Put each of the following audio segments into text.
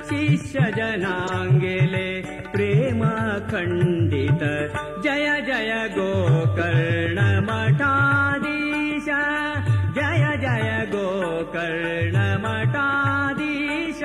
शिष्य जनांगेले प्रेम खंडित जय जय गोकर्ण मठाधीश जय जय गोकर्ण मठाधीश।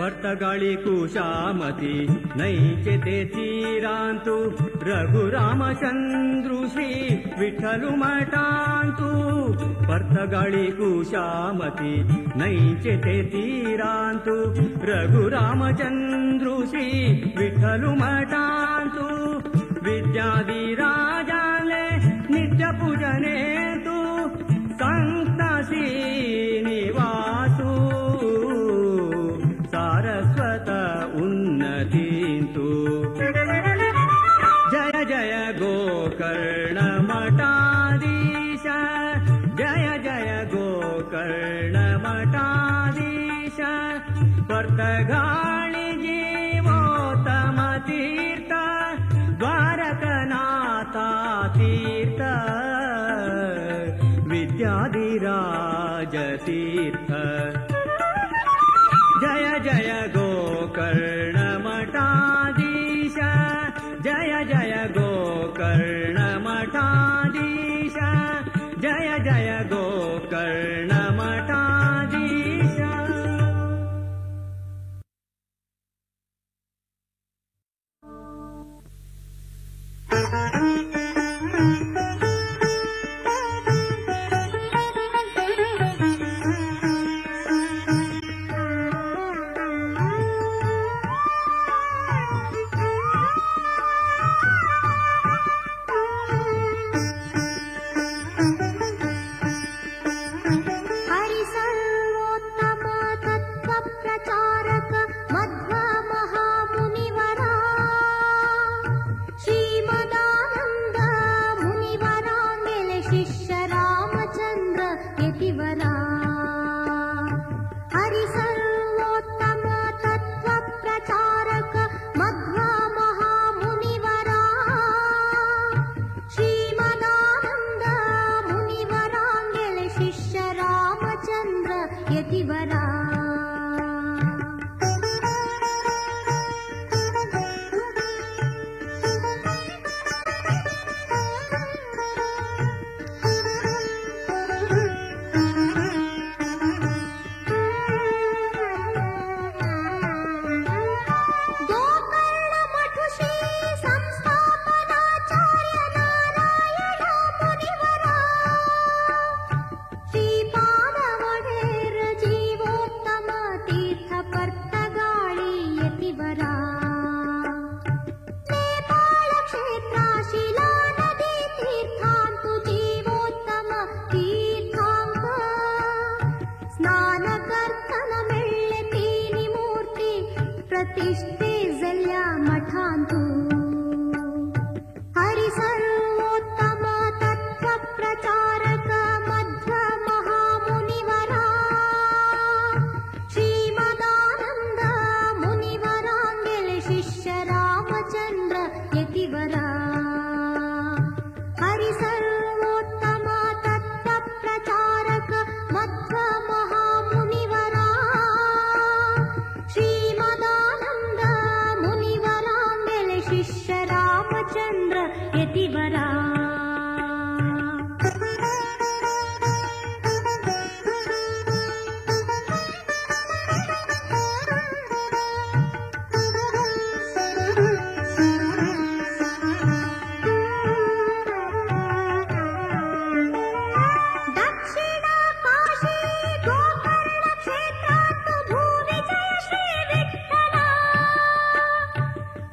पर्तगाळी कुशामती नैचे ते तीरांतु रघुरामचंद्रु श्री विठ्ठलु मठांतु। पर्तगाळी कुशामती नैचे ते तीरांतु रघुरामचंद्रु श्री विठ्ठलु मठांतु। विद्याधिराजाले नित्य पूजनेतु संत श्रीनिवासु सारस्वत उन्नतींतु। जय जय गोकर्ण मठाधीश जय जय गोकर्ण मठाधीश। पर्तगाळी जीवोत्तम तीर्थ द्वारकनाथा तीर्थ विद्याधिराज तीर्थ। जय जय गोकर्ण मठाधीश जय जय गोकर्ण मठाधीश जय जय गोकर्ण मठाधीश।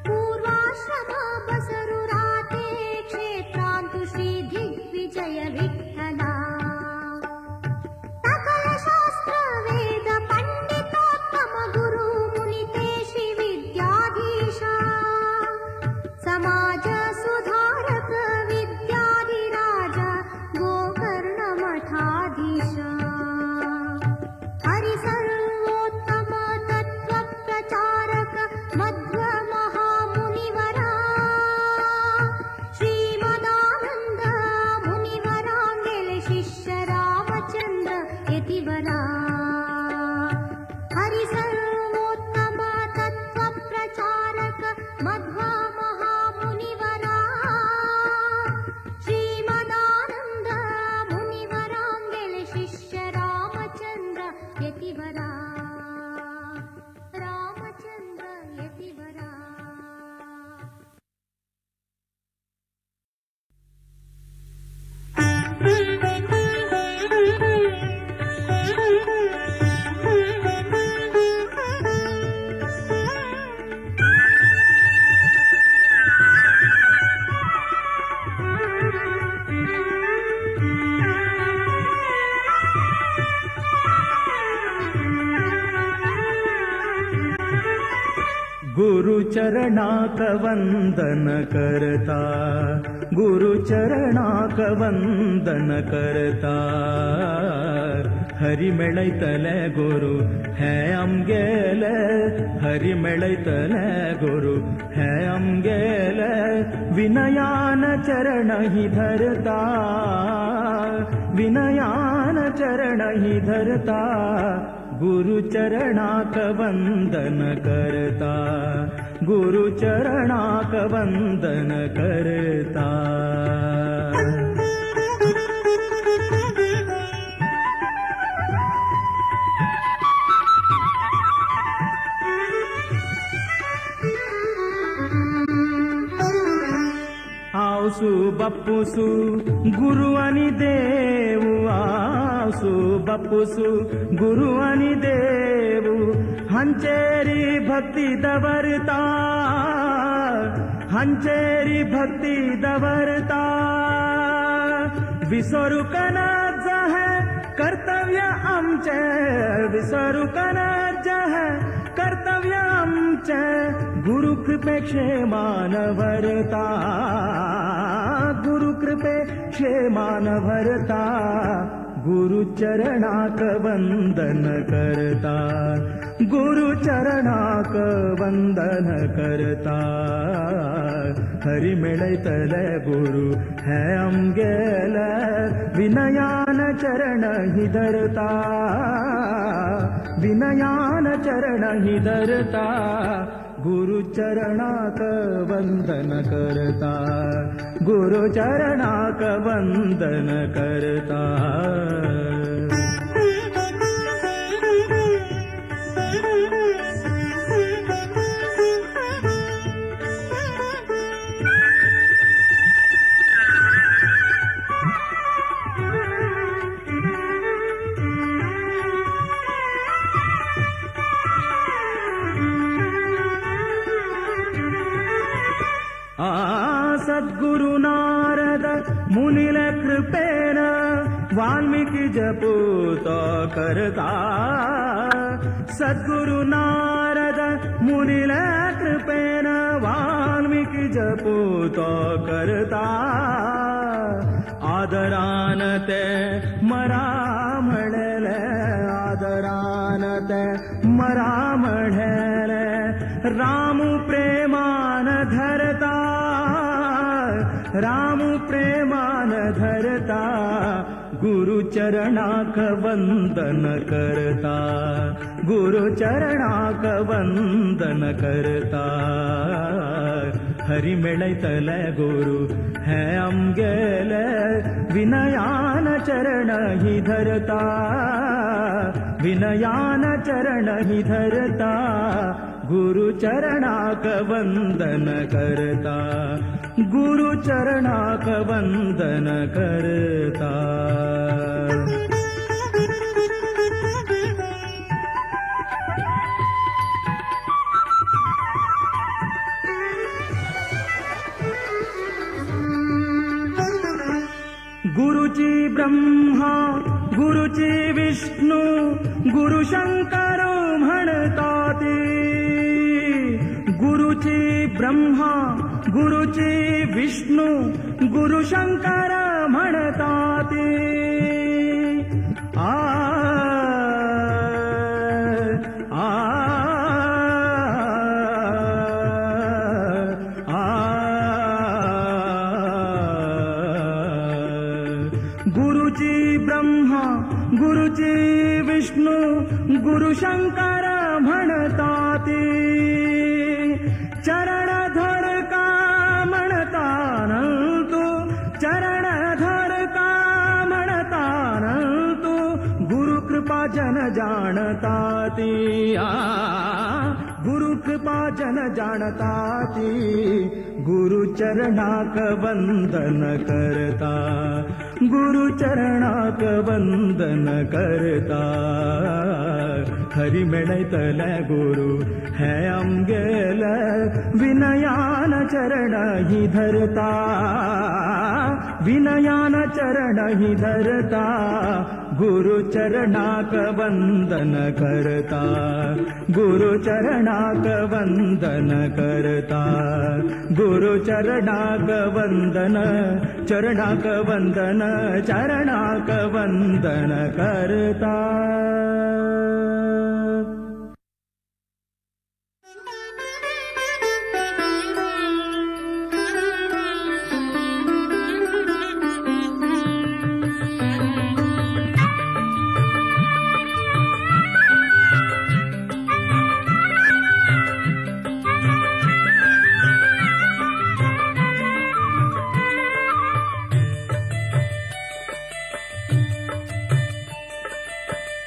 पूर्वाश्रम बसरु राते गुरुचरणाक वंदन करता, गुरुचरणाक वंदन करता। हरी मेळयतले गुरु हे आमगेले, हरी मेळयतले गुरु हे आमगेले। विनयान चरण ही धरता, विनयान चरण ही धरता, गुरुचरणाक वंदन करता, गुरुचरणाक वंदन करता। आवसू बापूसू गुरु आनी देवू, आवसू बापूसू गुरु आनी देवू, हांचेरी भक्ती दवरता, हांचेरी भक्ती दवरता। विसरूंक नाजा है कर्तव्य आमचें, विसरूंक नाजा है कर्तव्य आमचें, गुरु कृपे क्षेमान भरता, गुरु कृपे क्षेमान भरता, गुरुचरणाक वंदन करता, गुरुचरणाक वंदन करता। हरी मेळयतले गुरु हे आमगेले, विनयान चरण ही धरता, विनयान चरण ही धरता, गुरुचरणाक वंदन करता, गुरुचरणाक वंदन करता। सद्गुरु नारद मुनिल कृपेन वाल्मीकि जपूत करता, सद्गुरु नारद मुनिल कृपेन वाल्मीकि जपूत करता। आदरान ते मरा म्हणले, आदरान ते मरा म्हणले, रामू प्रेमान धरता, रामू प्रेमान धरता, गुरुचरणाक वंदन करता, गुरुचरणाक वंदन करता। हरी मेळयतले गुरु हे आमगेले, विनयान चरण ही धरता, विनयान चरण ही धरता, गुरुचरणाक वंदन करता, गुरुचरणाक वंदन करता। गुरुची ब्रह्मा गुरुची विष्णू गुरु शंकर म्हणताती, गुरुची ब्रह्मा गुरुची विष्णू गुरु शंकर म्हणताती। आ आ आ गुरुची ब्रह्मा गुरुची विष्णू गुरु शंकर म्हणताती, चरण धर का म्हणतानंतु, चरण धर का म्हणतानंतु, गुरु कृपा जन जाणताती, गुरु कृपा जन जाणताती, गुरुचरणाक वंदन करता, गुरुचरणाक वंदन करता। हरी मेळयतले गुरु हे आमगेले, विनयान चरण ही धरता, विनयान चरण ही धरता, गुरुचरणाक वंदन करता, गुरुचरणाक चरणाक वंदन करता, गुरु चरणाक वंदन, चरणाक वंदन, चरणाक वंदन करता।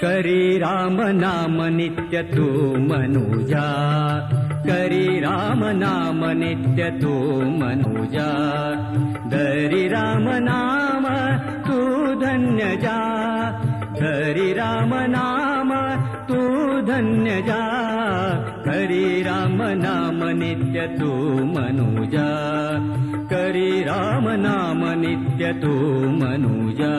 करी राम नाम नित्य तू मनुजा, करी राम नाम नित्य तू मनुजा, धरी राम नाम तू धन्य जा, धरी राम नाम तू धन्य जा, करी राम नाम नित्य तू मनुजा, करी राम नाम नित्य तू मनुजा।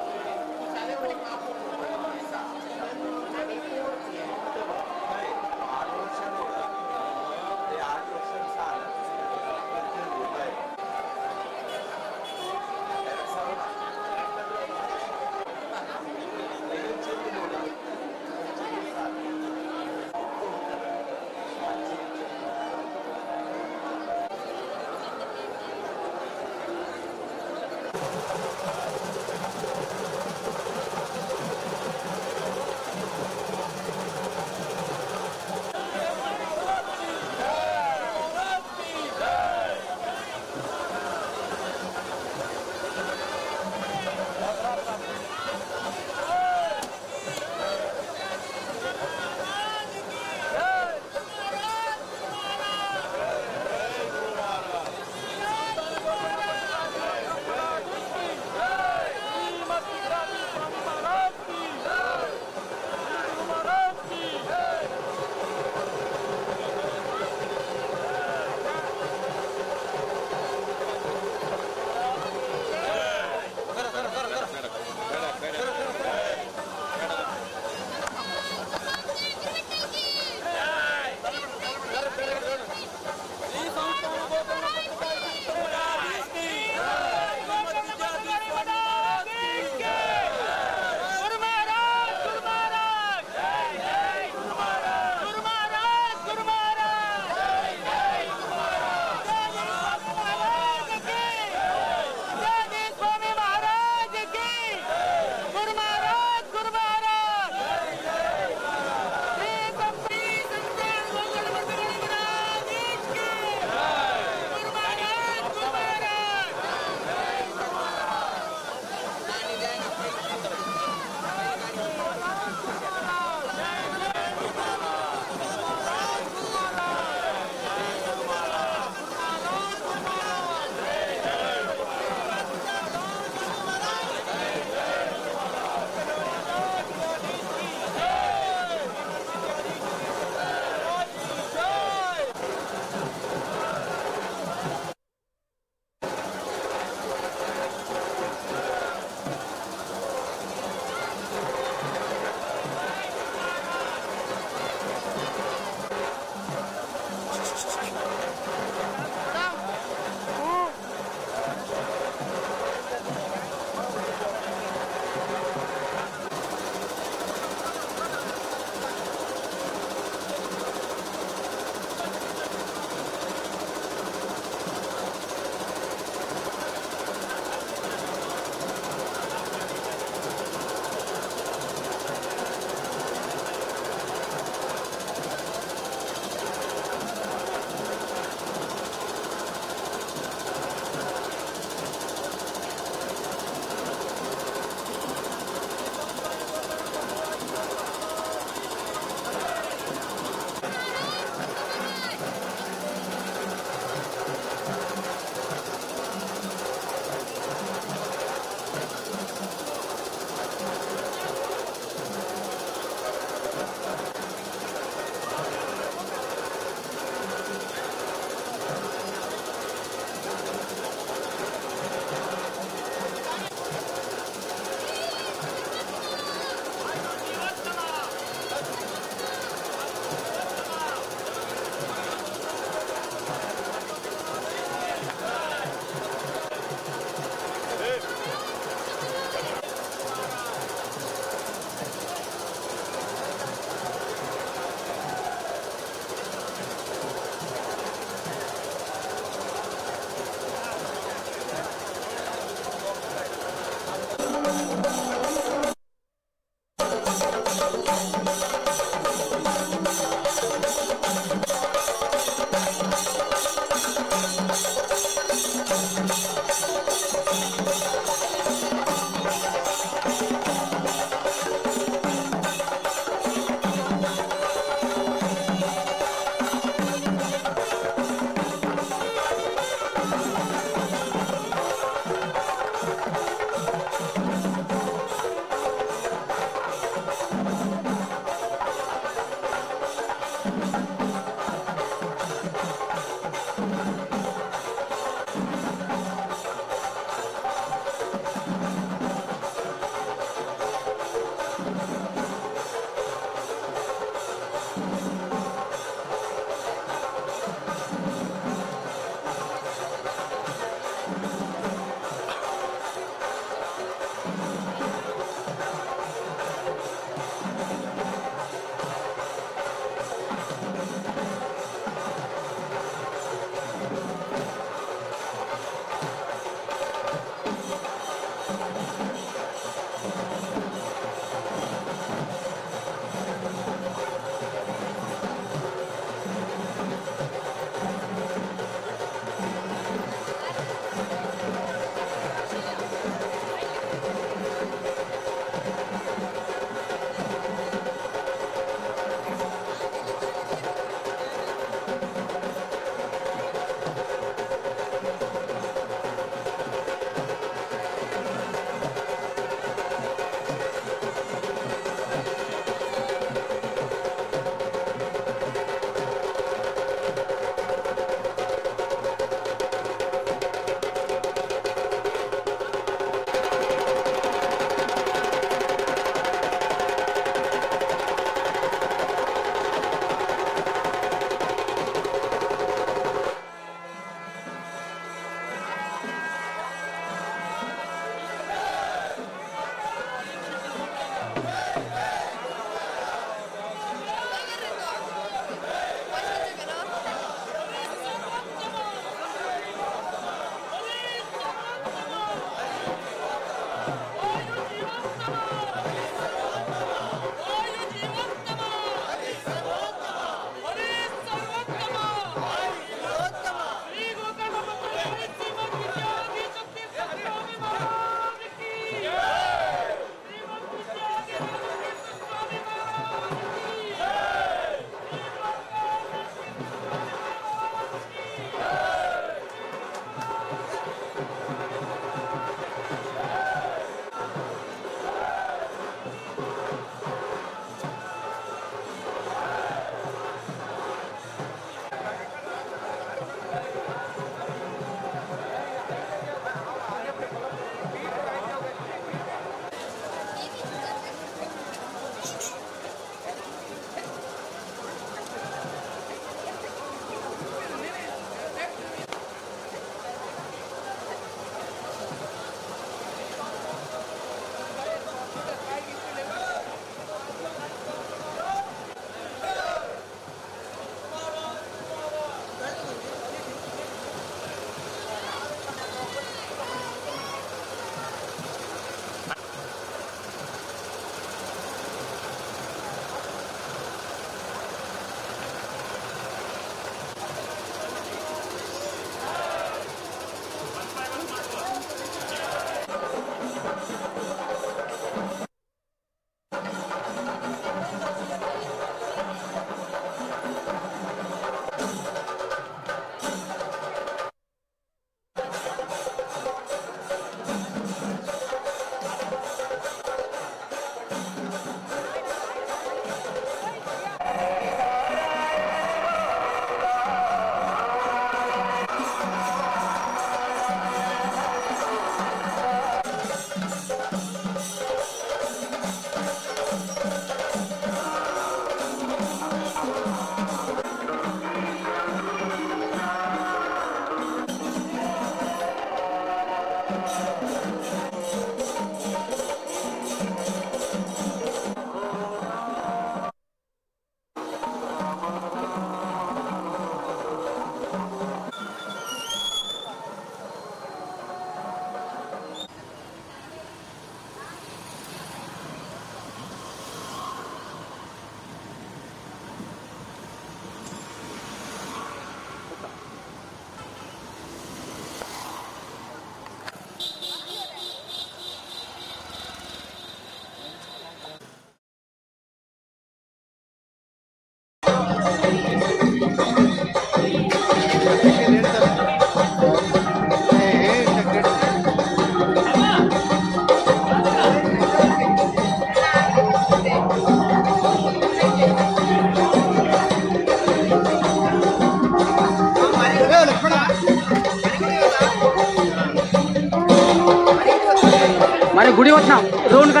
मारे गुड़ी होत ना रौंड का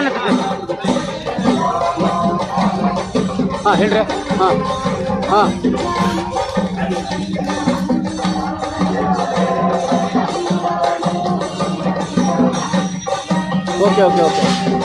हाँ हिल रहे हाँ हाँ okay okay okay.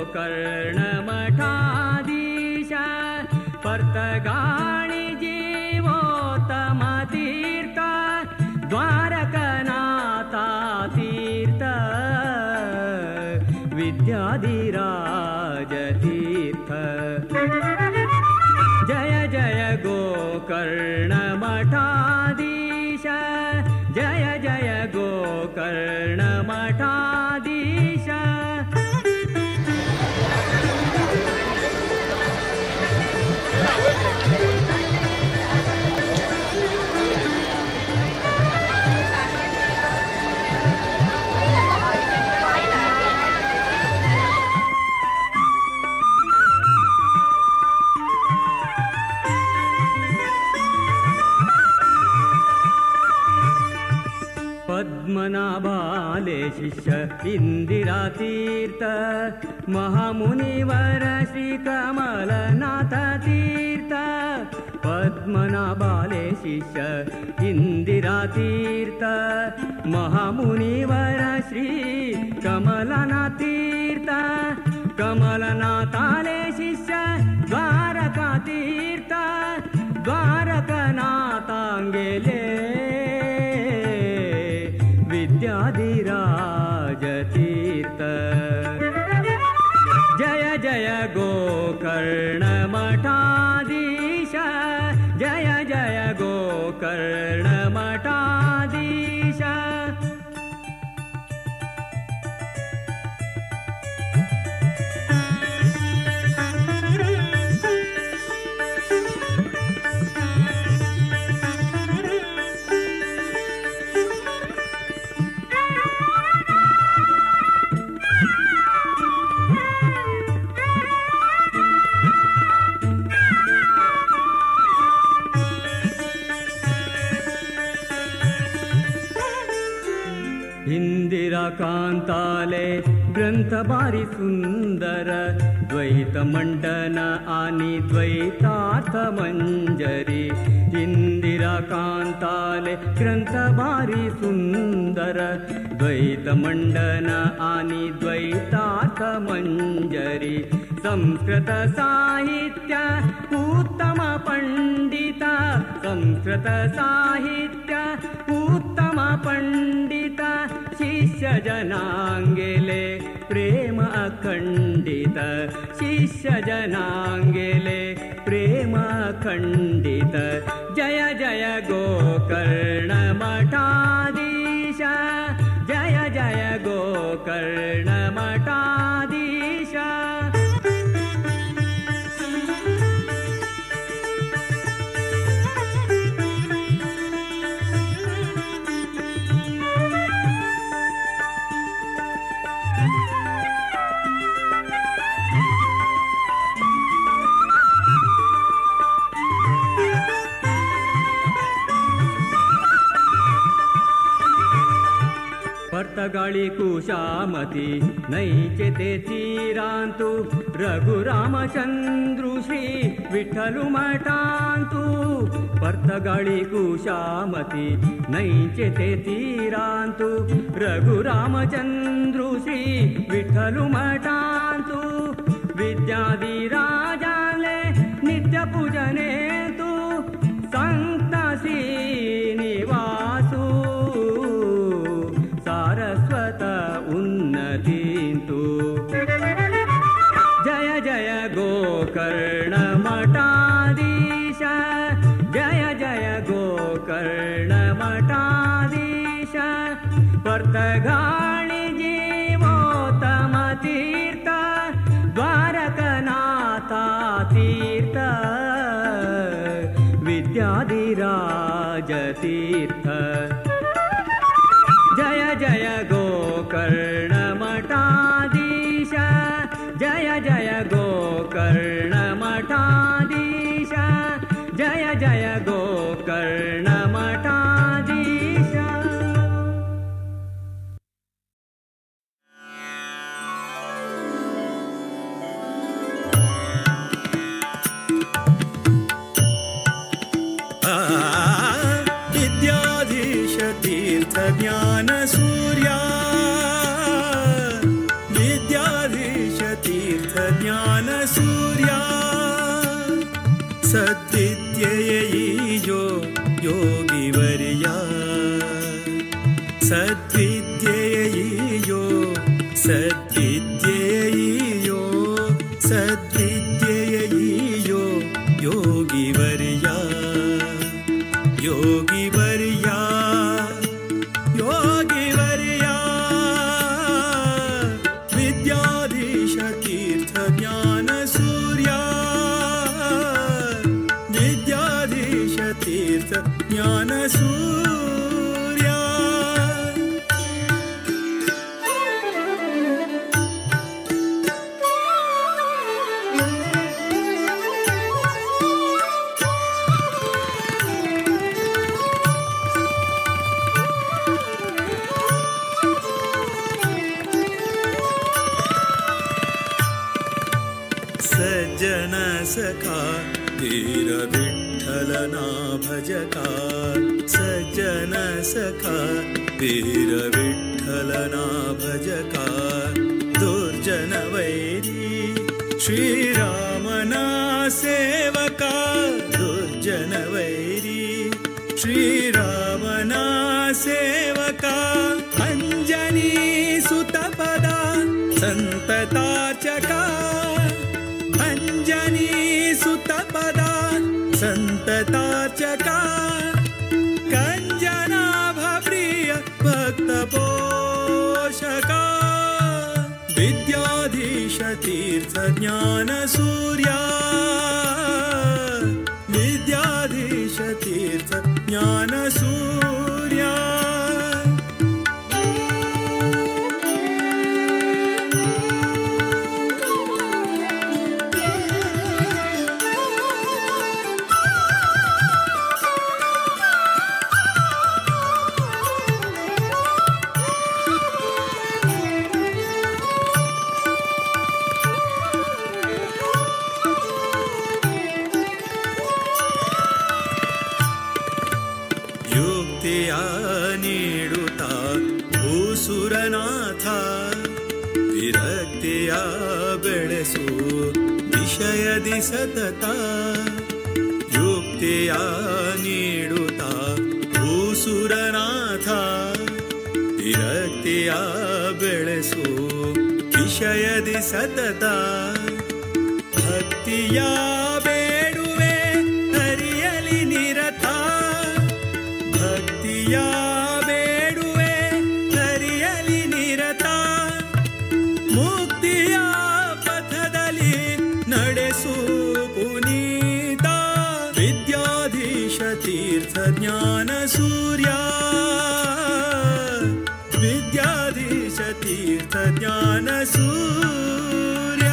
Gokarna मठाधीश Partagali Jeevottam तीर्थ द्वारकनाथा तीर्थ विद्याधिराज तीर्थ। जय जय गोकर्ण मठाधीश जय जय गोकर्ण मठाधीश। पद्मनाभाले शिष्य इंदिरा तीर्थ महामुनिवर श्री कमलनाथ तीर्थ। पद्मनाभाले शिष्य इंदिरा तीर्थ महामुनिवर श्री कमलनाथ तीर्थ। कमलनाथाले शिष्य द्वारका तीर्थ द्वारकनाथांगेले विद्याधिराज तीर्थ। जय जय गोकर्ण मठाधीश जय जय गोकर्ण मठाधीश। इंदिरा कांताले ग्रंथ भारी सुंदर द्वैत मंडन आणि द्वैतार्थ मंजरी। इंदिरा कांताले ग्रंथ भारी सुंदर द्वैत मंडन आणि द्वैतार्थ मंजरी। संस्कृत साहित्य उत्तम पंडित संस्कृत साहित्य उत्तम पंडित शिष्य जनांगेले प्रेम अखंडित शिष्य जनांगेले प्रेम अखंडित। जय जय गोकर्ण मठाधीश जय जय गोकर्ण मठाधीश। पर्तगाळी कुशामती नैचे ते तीरांतु रघुरामचंद्रु श्री विठ्ठलु मठांतु। पर्तगाळी कुशामती नैचे ते तीरांतु रघुरामचंद्रु श्री विठ्ठलु मठांतु। विद्याधिराजाले नित्य पूजनेतु संत श्रीनिवासु सारस्वत उन्नतींतु। जय जय गोकर्ण मठाधीश जय जय गोकर्ण मठाधीश। पर्तगाळी जीवोत्तम तीर्थ द्वारकनाथा तीर्थ विद्याधिराज तीर्थ। जय जय गोकर्ण मठाधीश जय जय गोकर्ण मठाधीश जय जय गोकर्ण मठाधीश। विद्याधीश तीर्थ ज्ञान सूर्या विद्याधीश तीर्थ ಸೂರ್ಯ ಸದ್ವಿದ್ಯೆಯೋ ಯೋಗಿವರ್ಯ ಸದ್ವಿದ್ಯೆಯೋ ಸದ್ವಿದ್ಯೆಯೋ ಸದ್ವಿದ್ಯೆಯೋ ಯೋಗಿವರ್ಯ ಯೋಗಿವರ್ಯ ಯೋಗಿವರ್ಯ ವಿದ್ಯಾಧೀಶ ತೀರ್ಥ ಜ್ಞಾನ ಸೂರ್ಯ ವಿದ್ಯಾಧೀಶ ತೀರ್ಥ ಜ್ಞಾನ ಸೂರ್ಯ. ಸಜ್ಜನ ಸಖಾ ಧೀರ ವಿಠಲನ ಭಜಕ ಸಜ್ಜನ ಸಖಾ ವೀರ ವಿಠಲನ ಭಜಕ ದುರ್ಜನ ವೈರಿ ಶ್ರೀರಾಮನ ಸೇವಕ ದುರ್ಜನ ವೈರಿ ಶ್ರೀರಾಮನ ಸೇವಕ ಅಂಜನಿ ಸುತಪದ ಸಂತತಾರ್ಚಕ ಅಂಜನಿ ಸುತಪದ ಸಂತತಾರ್ಚಕ ಕಂಜನಾಭ ಪ್ರಿಯ ಭಕ್ತ ಪೋಷಕ ವಿದ್ಯಾಧೀಶ ತೀರ್ಥ ಜ್ಞಾನ ಸೂರ್ಯ ವಿದ್ಯಾಧೀಶ ತೀರ್ಥ ಜ್ಞಾನ ಸೂರ್ಯ. ಯುಕ್ತಿಯ ನೀಡುತ್ತ ಭೂಸುರನಾಥ ವಿರಕ್ತಿಯ ಬೆಳೆಸು ವಿಷಯದಿ ಸತತ ಯುಕ್ತಿಯ ನೀಡುತ್ತ ಭೂಸುರನಾಥ ವಿರಕ್ತಿಯ ಬೆಳೆಸು ವಿಷಯದಿ ಸತತ ಭಕ್ತಿಯ ಬೇಡುವೆ ಹರಿಯಲಿ ನಿರತ ಭಕ್ತಿಯ ಬೇಡುವೆ ಹರಿಯಲಿ ನಿರತ ಮುಕ್ತಿಯ ಪಥದಲ್ಲಿ ನಡೆಸು ಪುನೀತ ವಿದ್ಯಾಧೀಶ ತೀರ್ಥ ಜ್ಞಾನ ಸೂರ್ಯ ವಿದ್ಯಾಧೀಶ ತೀರ್ಥ ಜ್ಞಾನ ಸೂರ್ಯ.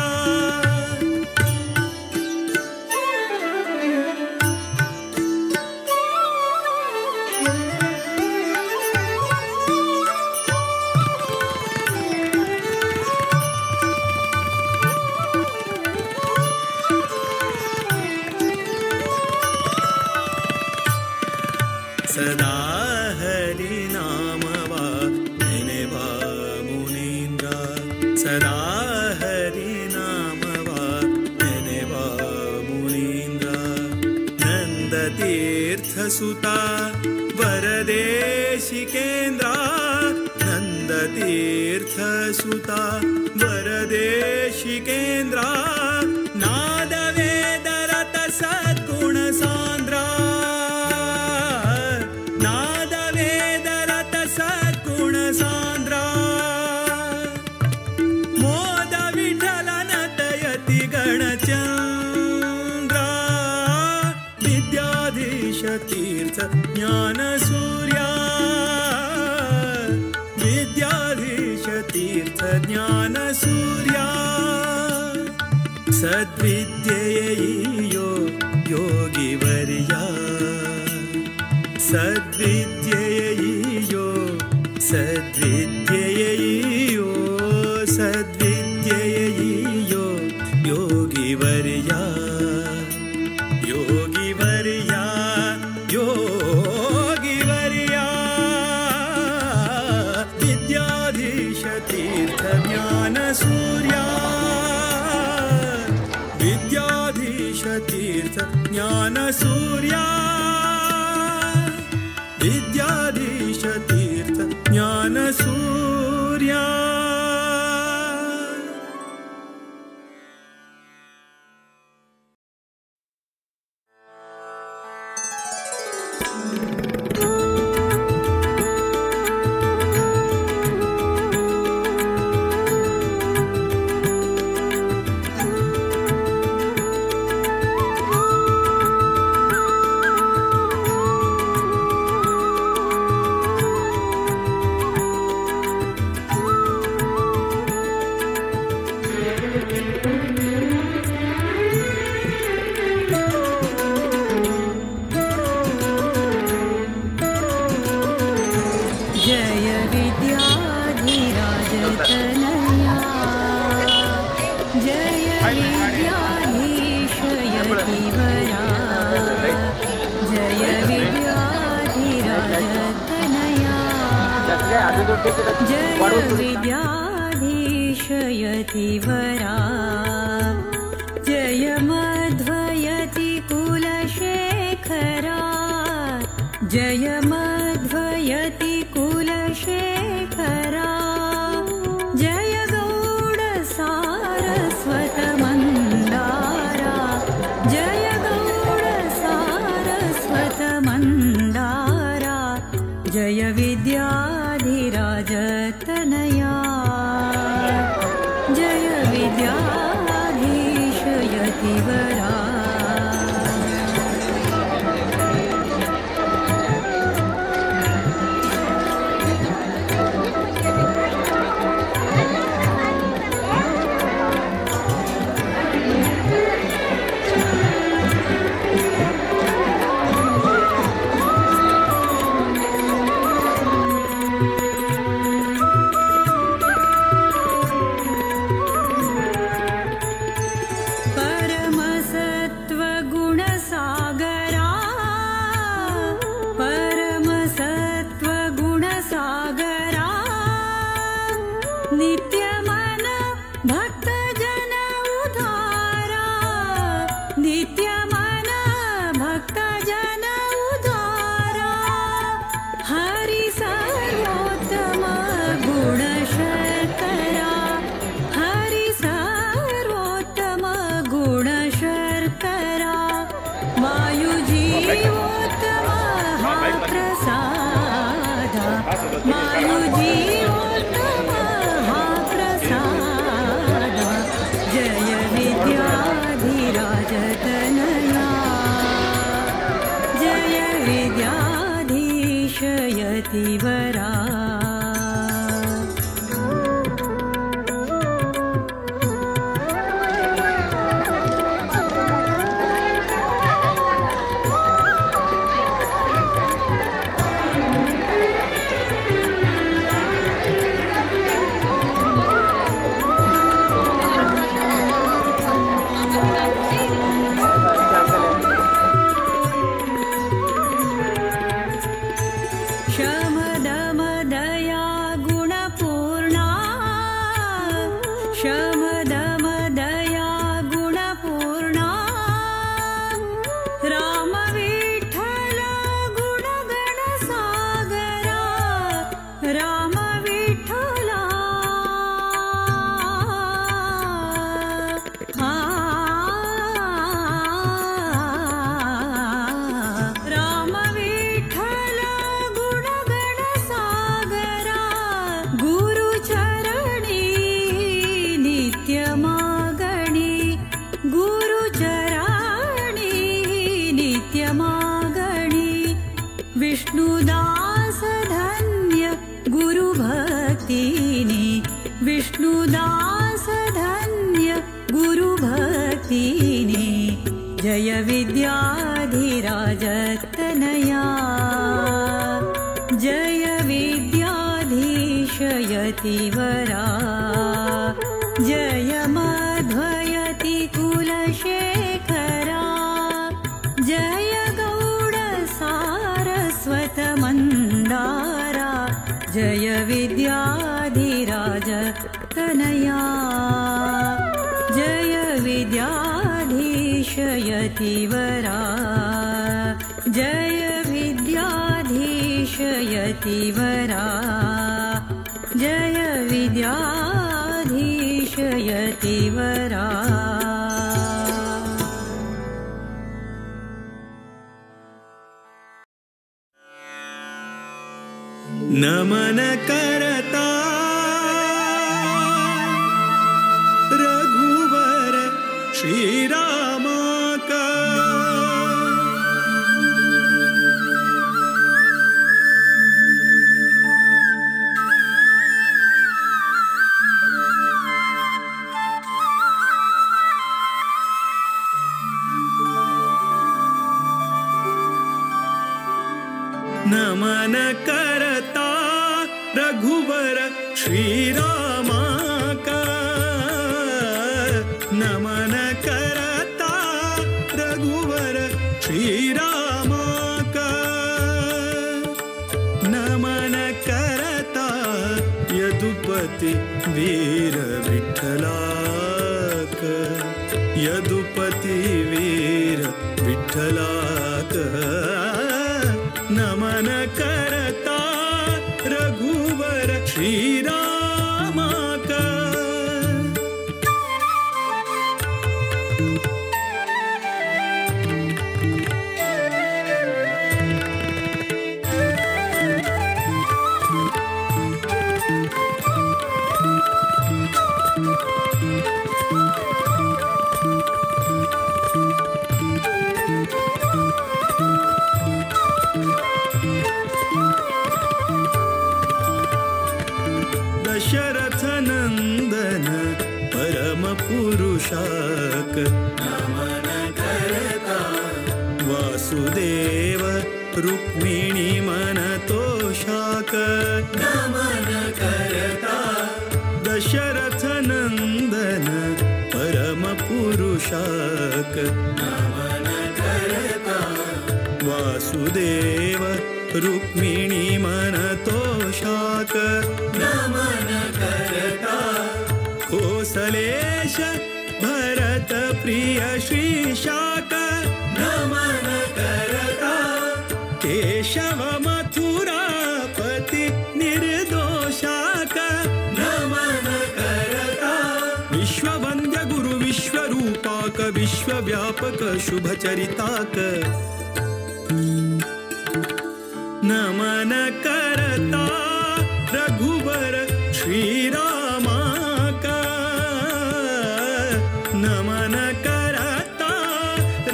ಸದಾ ಹರಿ ನಾಮವ ನೆನೆವ ಮುನೀಂದ್ರ ಸದಾ ಹರಿ ನಾಮವ ನೆನೆವ ಮುನೀಂದ್ರ ನಂದ ತೀರ್ಥ ಸುತ ವರದೇಶಿಕೇಂದ್ರ ನಂದ ತೀರ್ಥ ಸುತ ವರದೇಶಿಕೇಂದ್ರ ನಾದ ವೇದ ರತ ಸದ್ಗುಣ ಸಾಂದ್ರ ಮೋದ ವಿಠಲನ ತಯತಿ ಗಣಚಂದ್ರ ವಿದ್ಯಾಧೀಶ ತೀರ್ಥ ಜ್ಞಾನ ಸೂರ್ಯ ವಿದ್ಯಾಧೀಶ ತೀರ್ಥ ಜ್ಞಾನ ಸೂರ್ಯ ಸದ್ವಿದ್ಯೆಯೋ ಯೋಗಿವರ್ಯ ಸದ್ವಿದ್ಯೆಯೋ ಸದ್ವಿದ್ಯೆಯೋ ಸದ್ವಿದ್ಯೆಯೋ ಯೋಗಿವರ್ಯ ಯೋಗಿವರ್ಯ ಯೋಗಿವರ್ಯ ವಿದ್ಯಾಧೀಶ ತೀರ್ಥ ಜ್ಞಾನ ಸೂರ್ಯ. ಜ್ಞಾನ ಸೂರ್ಯ ವಿದ್ಯಾಧೀಶ ತೀರ್ಥ ಜ್ಞಾನ ಸೂರ್ಯ. जय विद्याधीराज तनया, जय विद्याधीश यतिवरा जय विद्याधीश यतिवरा जय विद्याधीश यतिवरा। नमन करता रघुवर श्री रामा का। नमन करता रघुवर श्री रामा का। नमन करता रघुवर श्री रामा का। नमन करता यदुपति वीर विठ्ठलाक यदुपति वीर विठ्ठलाक। नमन करता रघुवर श्री रामा का। दशरथ नंदन परम पुरुषाक नमन करता वासुदेव रुक्मिणी मन तोषाक नमन करता। दशरथ नंदन परम पुरुषाक नमन करता वासुदेव रुक्मिणी मन तोषाक नमन करता। कोसलेश भरत प्रिय श्रीशाक नमन करता। केशव मथुरापति निर्दोषाक नमन करता। विश्ववंद्य गुरु विश्वरूपाक विश्वव्यापक शुभचरिताक नमन करता रघुवर श्री रामा का। नमन करता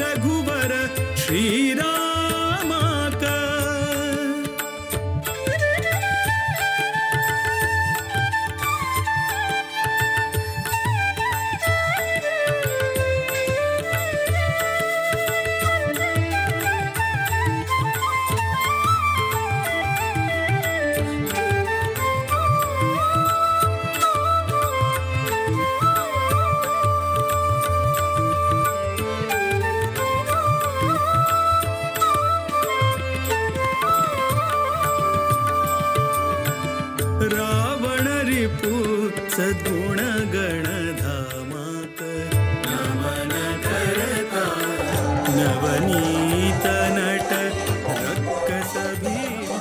रघुवर श्री रामा का। रावण रिपु सद्गुण गण धामाक नमन करता। नवनीत नट रक्कस भीमा।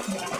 Thank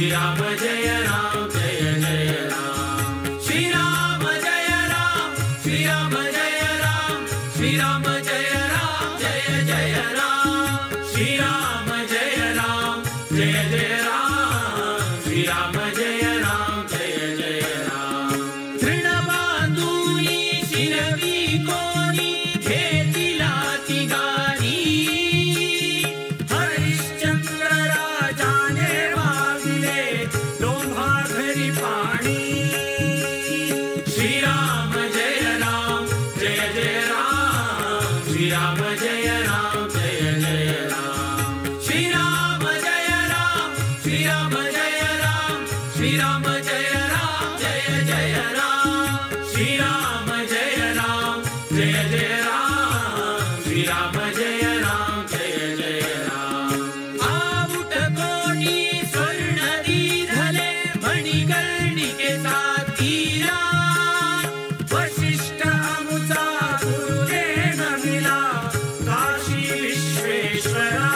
श्री राम जय राम जय जय राम। श्री राम जय राम श्री राम जय राम श्री राम जय राम जय जय राम। श्री राम जय राम जय जय राम श्री राम जय राम जय जय राम। तृणबांधुनी शिरवी कोणी घेतिला ती गाणी, हरिश्चंद्र राजाने वाविले लोंढा घरी पाणी। श्री राम जय राम जय जय राम श्री राम जय राम जय जय राम। श्री राम जय राम श्री राम जय राम श्री राम जय राम जय जय राम। श्री राम जय राम जय जय राम श्री राम जय राम जय जय राम। आऊट कोटी स्वर्ण दिधले मणिकर्णिके साथीला, वशिष्ठ अमुचा गुरुने नमिला काशी विश्वेश्वरा।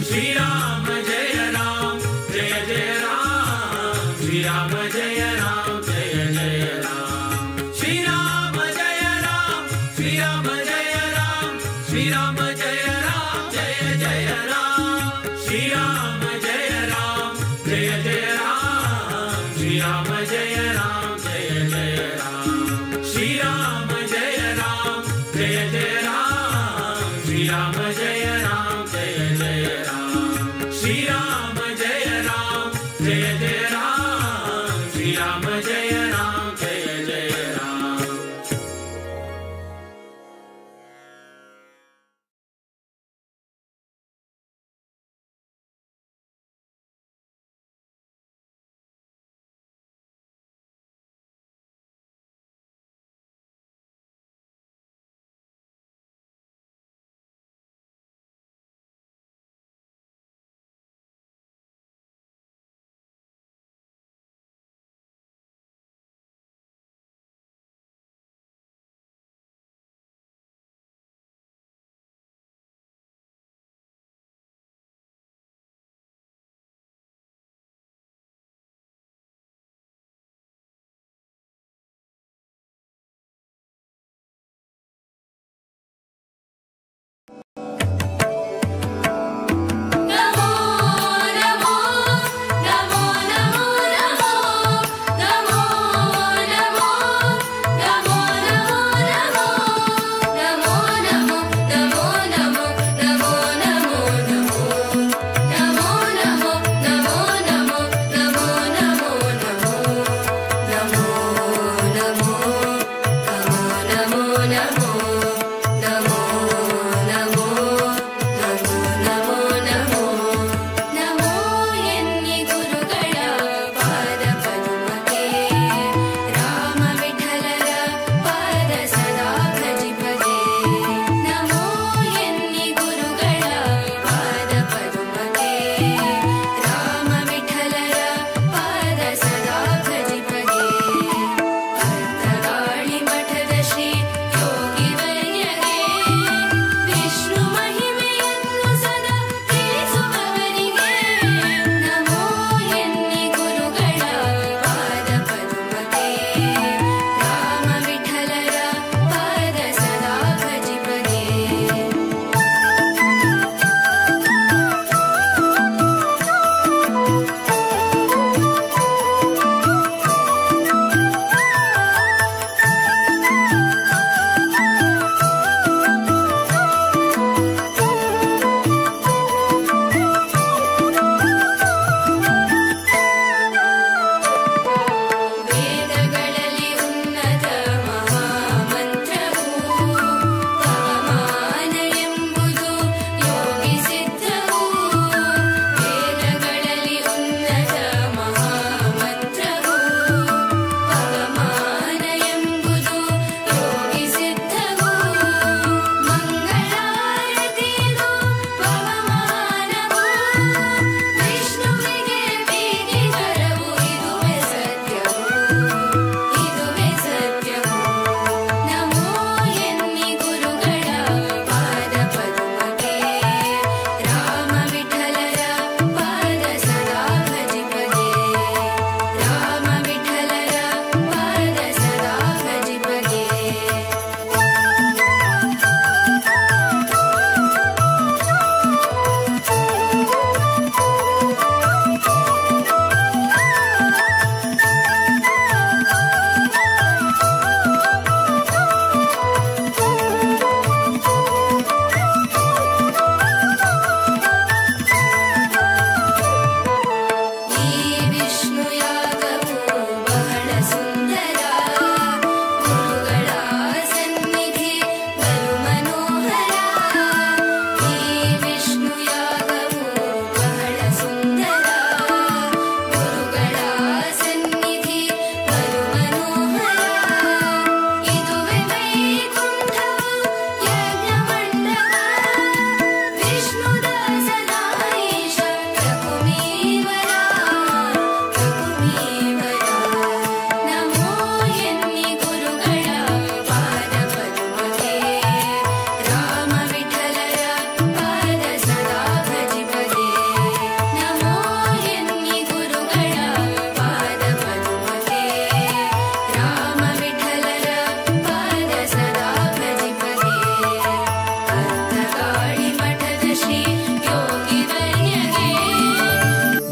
श्री राम जय राम जय जय राम श्री राम जय राम जय जय राम। श्री राम जय राम श्री राम जय राम श्री राम जय राम जय जय राम। श्री राम जय राम जय जय राम श्री राम जय राम जय जय राम। श्री राम जय राम जय जय राम श्री राम जय राम जय जय राम। श्री राम जय राम जय जय राम श्री राम जय राम जय जय राम।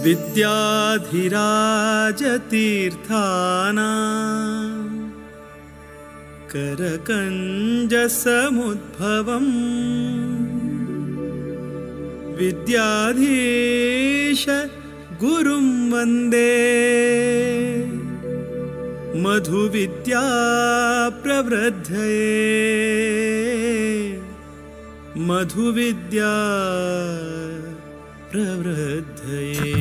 विद्याधिराजतीर्थाना करकञ्जसमुद्भवम् विद्याधीश गुरुं वन्दे मधुविद्या प्रवृद्धये मधुविद्या प्रवृद्धये।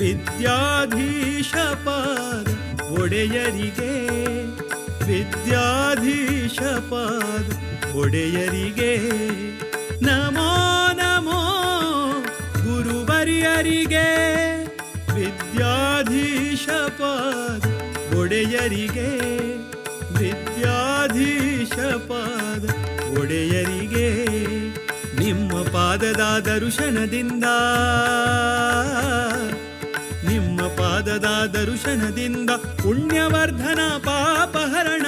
ವಿದ್ಯಾಧೀಶ ಪಾದ ಒಡೆಯರಿಗೆ ವಿದ್ಯಾಧೀಶ ಪಾದ ಒಡೆಯರಿಗೆ ನಮೋ ನಮೋ ಗುರುವರ್ಯರಿಗೆ ವಿದ್ಯಾಧೀಶ ಪಾದ ಒಡೆಯರಿಗೆ ವಿದ್ಯಾಧೀಶ ಪಾದ ಒಡೆಯರಿಗೆ ನಿಮ್ಮ ಪಾದದ ದರ್ಶನದಿಂದ ನಿಮ್ಮ ಪಾದದ ದರ್ಶನದಿಂದ ಪುಣ್ಯವರ್ಧನ ಪಾಪಹರಣ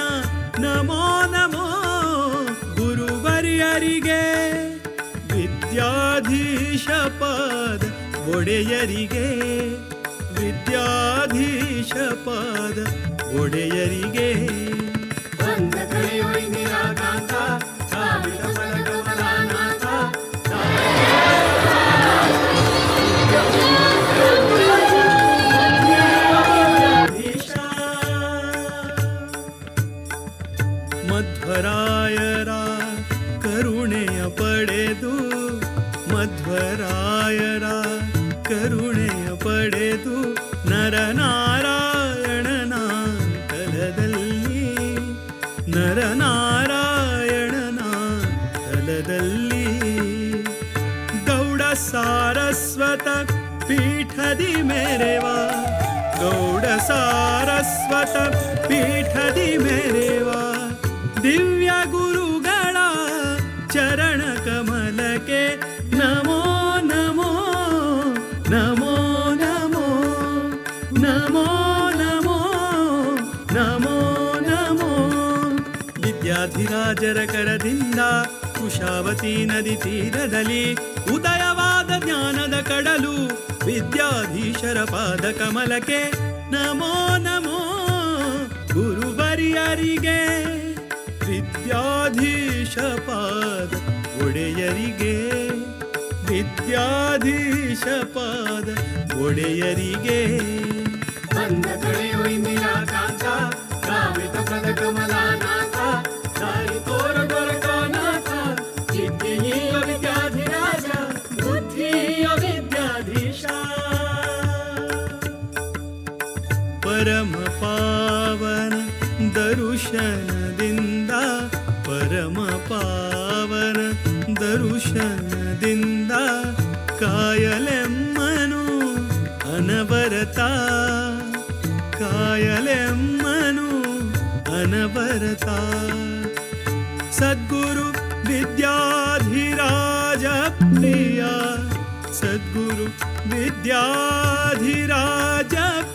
ನಮೋ ನಮೋ ಗುರುವರ್ಯರಿಗೆ ವಿದ್ಯಾಧೀಶ ಪಾದ ಒಡೆಯರಿಗೆ ವಿದ್ಯಾಧೀಶ ಪಾದ ಒಡೆಯರಿಗೆ. ಮಧ್ವರಾಯರ ಕರುಣೆಯ ಪಡೆದು ಮಧ್ವರಾಯರ ಕರುಣೆಯ ಪಡೆದು ನರನಾರಾಯಣನ ತಲದಲ್ಲಿ ನರನಾರಾಯಣನ ತಲದಲ್ಲಿ ಗೌಡ ಸಾರಸ್ವತ ಪೀಠದಿ ಮೇರೆವಾ ಗೌಡ ಸಾರಸ್ವತ ಪೀಠದಿ ಮೇರೆವಾ ದಿವ್ಯ ಗುರುಗಳ ಚರಣ ಕಮಲಕ್ಕೆ ನಮೋ ನಮೋ ನಮೋ ನಮೋ ನಮೋ ನಮೋ ನಮೋ ನಮೋ. ವಿದ್ಯಾಧಿರಾಜರ ಕರದಿಂದ ಕುಶಾವತಿ ನದಿ ತೀರದಲ್ಲಿ ಉದಯವಾದ ಜ್ಞಾನದ ಕಡಲು ವಿದ್ಯಾಧೀಶರ ಪಾದ ಕಮಲಕ್ಕೆ ನಮೋ ನಮೋ ಗುರುವರ್ಯರಿಗೆ ವಿದ್ಯಾಧೀಶ ಪಾದ ಒಡೆಯರಿಗೆ ವಿದ್ಯಾಧೀಶ ಪಾದ ಒಡೆಯರಿಗೆ. ವಿದ್ಯಾಧಿರಾಜ ಬುದ್ಧಿಯ ವಿದ್ಯಾಧೀಶ ಪರಮ ಪಾವನ ದರ್ಶನದಿಂದ ಪರಮ ಪಾವನ ದರ್ಶನದಿಂದ ಕಾಯಲೆಮ್ಮನು ಅನವರತ ಕಾಯಲೆಮ್ಮನು ಅನವರತ. ಸದ್ಗುರು ವಿದ್ಯಾಧಿರಾಜ ಪ್ರಿಯ ಸದ್ಗುರು ವಿದ್ಯಾಧಿರಾಜ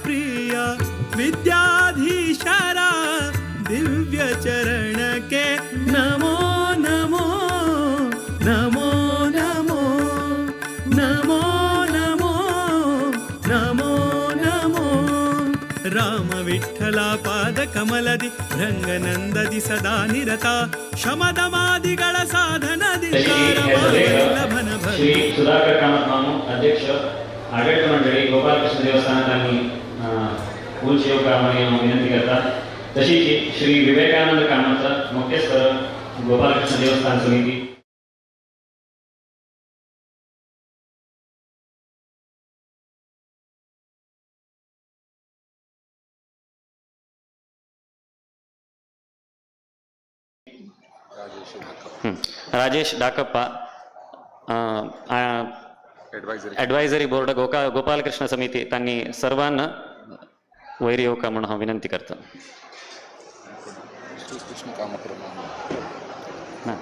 ಪ್ರಿಯ ವಿದ್ಯಾಧೀಶರ ದಿವ್ಯ ಚರಣಕ್ಕೆ ನಮೋ ನಮೋ ನಮೋ ನಮೋ ನಮೋ ನಮೋ ನಮೋ ನಮೋ. ರಾಮ ವಿಠಲ ಪಾದ ಕಮಲದಿ ರಂಗನಂದದಿ ಸದಾ ನಿರತ ಶಮದಮಾದಿಗಳ ಸಾಧನದಿ. ಶ್ರೀ ಸುಧಾಕರ್ ಕಾಮತ್ ಮಾಮು ಅಧ್ಯಕ್ಷ ಆಡಳಿತ ಮಂಡಳಿ गोपालकृष्ण देवस्थान उंच येवकार विनंती करता. तशीच श्री विवेकानंद कामत मुख्यस्थ गोपालकृष्ण देवस्थान समिती. Rajesh Dakappa advisory board Gopalakrishna समिती त्यांनी सर्वांना वयर येवका म्हणून हांव विनंती करता. ना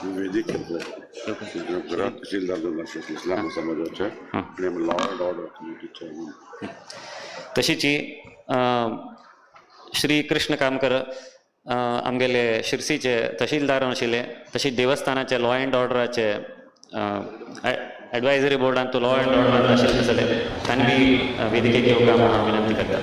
वेदिक तहसीलदार लॉ अँड ऑर्डर तशीच श्री कृष्ण कामकर आमगेले शिरसीचे तहसीलदार आशिल्ले, तशीच देवस्थानाचे लॉ अँड ऑर्डराचे एडवायजरी बोर्डान तो लॉ अँड ऑर्डरान आशिल्ले आसले, तांणी बी वेदिकेक येवका म्हणून हांव विनंती करता.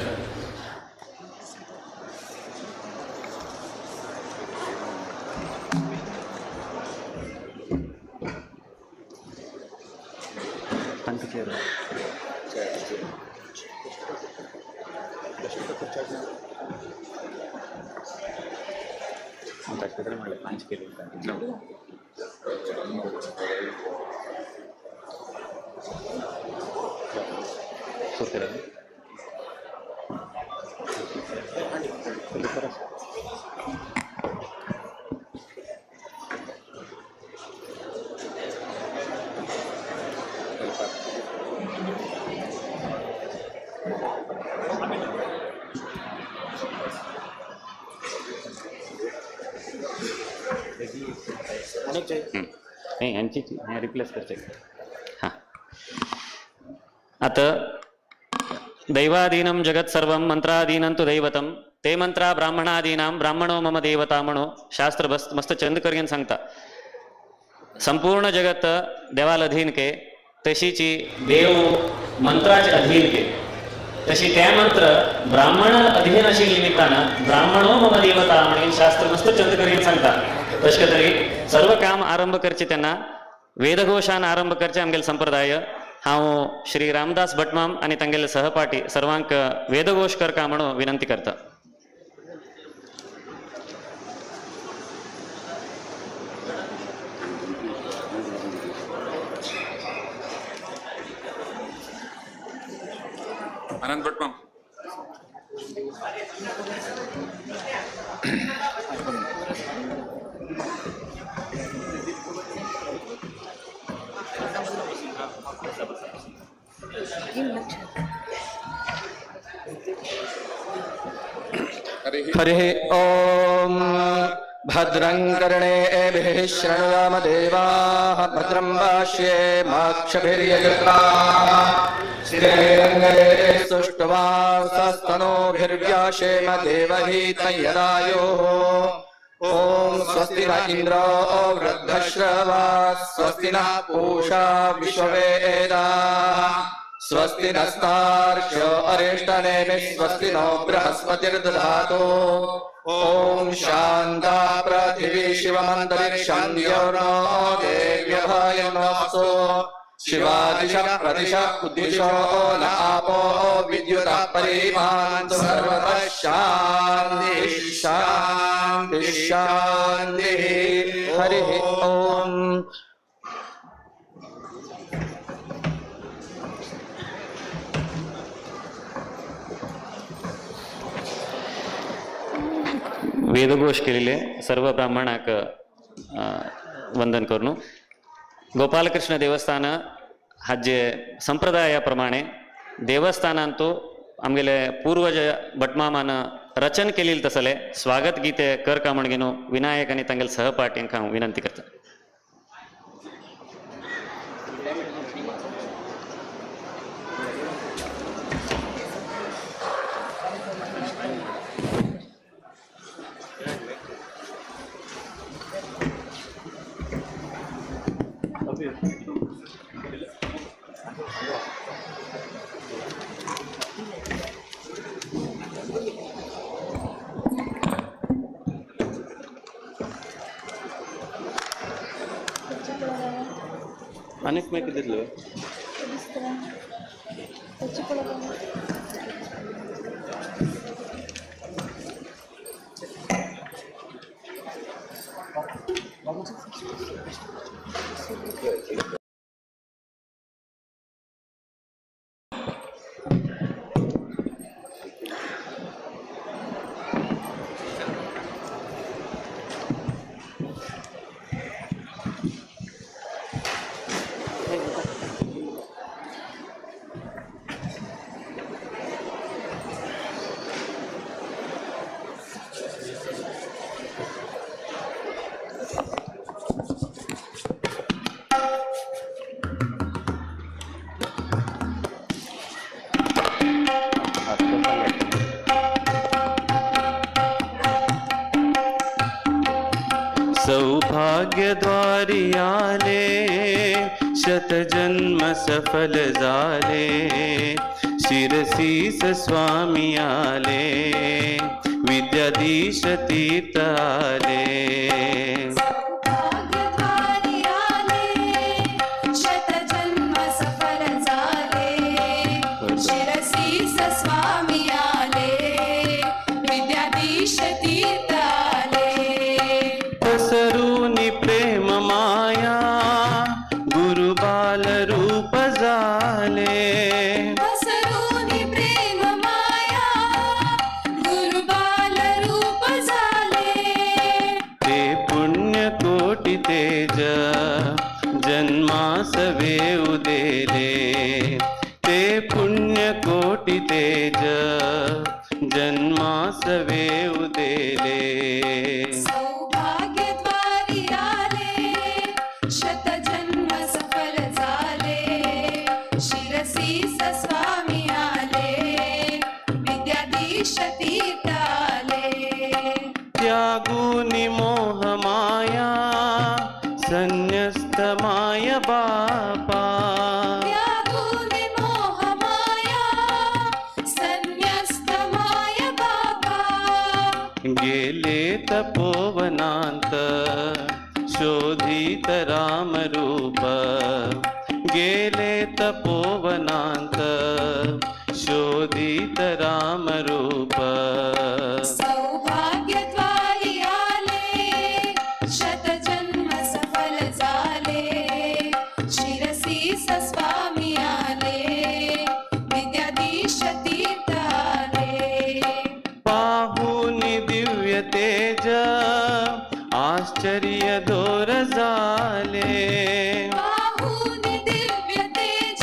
नाही यांची रिप्लेस करते. हां, आता दैवाधीनं जगत् सर्वं मंत्राधीनं तु दैवतं ते मंत्रा ब्राह्मणादीनां ब्राह्मणो मम देवता म्हणो शास्त्र बस मस्त चंद करगेन सांगता. संपूर्ण जगत देवाल अधीन के तशीची देव मंत्राचे अधीन के, तशी त्या मंत्र ब्राह्मण अधीन अशी निमित्तानं ब्राह्मणो मम देवता म्हणून शास्त्र मस्त चंद करगेन सांगता. तशें तरी सर्व काम आरंभ करचे त्यांना वेदघोषान आरंभ करचे आमगेले संप्रदाय. हांव श्री रामदास भटमाम आनी तांगेले सहपाठी सर्वांक वेदघोष करका म्हणून विनंती करता. आनंद भटमाम. हरिः ॐ भद्रं कर्णेभिः शृणुयाम देवाः भद्रं पश्येमाक्षभिर्यजत्राः स्थिरैरङ्गैः सुष्ठुवांसस्तनूभिर्व्याशेम देवहितं यदायुः। ॐ स्वस्ति न इन्द्रो वृद्धश्रवाः स्वस्ति नः पूषा विश्ववेदाः स्वस्ति नस्तार्क्ष्यो अरिष्टनेमिः स्वस्ति नो बृहस्पतिर्दधातु। ॐ शान्ता पृथिवी शिवमन्तरिक्षं द्योर्नो देव्यभयनोऽस्तु। शिवादिश प्रदिश उद्दिशो न आपो विद्युतः परिमान्तु सर्वतः शान्तिः शान्तिः शान्तिः। हरिः ॐ। वेदघोष केलेले सर्व ब्राह्मणाक वंदन करून गोपालकृष्ण देवस्थान हाजे संप्रदाया प्रमाणे देवस्थानांतु आमगेले पूर्वज भटमामान रचन केलेले तसले स्वागत गीते कर का म्हण घेवन विनायक आनी तांगेले सहपाठ्यांक हांव विनंती करता. अनेक मैं किती दिलं सौभाग्यद्वारी आले, शतजन्म सफल झाले, शिरसीस स्वामी आले, विद्याधीश तीर्थ आले। सौभाग्यद्वारी आले, शतजन्म सफल झाले, शिरसीस स्वामी आले, विद्याधीश तीर्थ आले। पसरूनि प्रेम माया, गुरु बाल रूप झाले, पसरूनि प्रेम माया, गुरु बाल रूप झाले, ते पुण्य कोटी तेज जन्मासवे उदेले, ते पुण्य कोटी तेज जन्मासवे उदेले। सौभाग्यद्वारी आले, शतजन्म सफल झाले, शिरसीस स्वामी आले, विद्याधीश तीर्थ आले। त्यागुनि मोह माया, संन्यस्त माय बापा, त्यागुनि मोह माया, संन्यस्त माय बापा, गेले तपोवनांत शोधित राम रूप, गेले तपोवनांत शोधित राम रूप। सौभाग्यद्वारी आले, शतजन्म सफल झाले, शिरसीस स्वामी आले, विद्याधीश तीर्थ आले। पाहुनि दिव्य तेज आश्चर्य दोर झाले, पाहुनि दिव्य तेज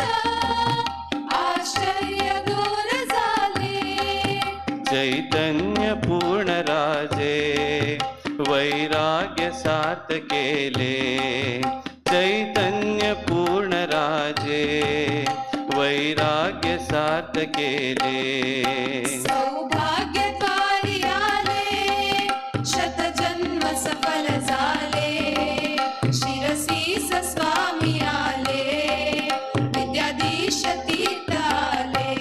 आश्चर्य दूर झाले, चैतन्य पूर्ण राजे वैराग्य सार्थ केले, चैतन्य पूर्ण राजे वैराग्य सार्थ केले। सौभाग्यद्वारी आले, शतजन्म सफल झाले, शिरसीस स्वामी आले, विद्याधीश तीर्थ आले।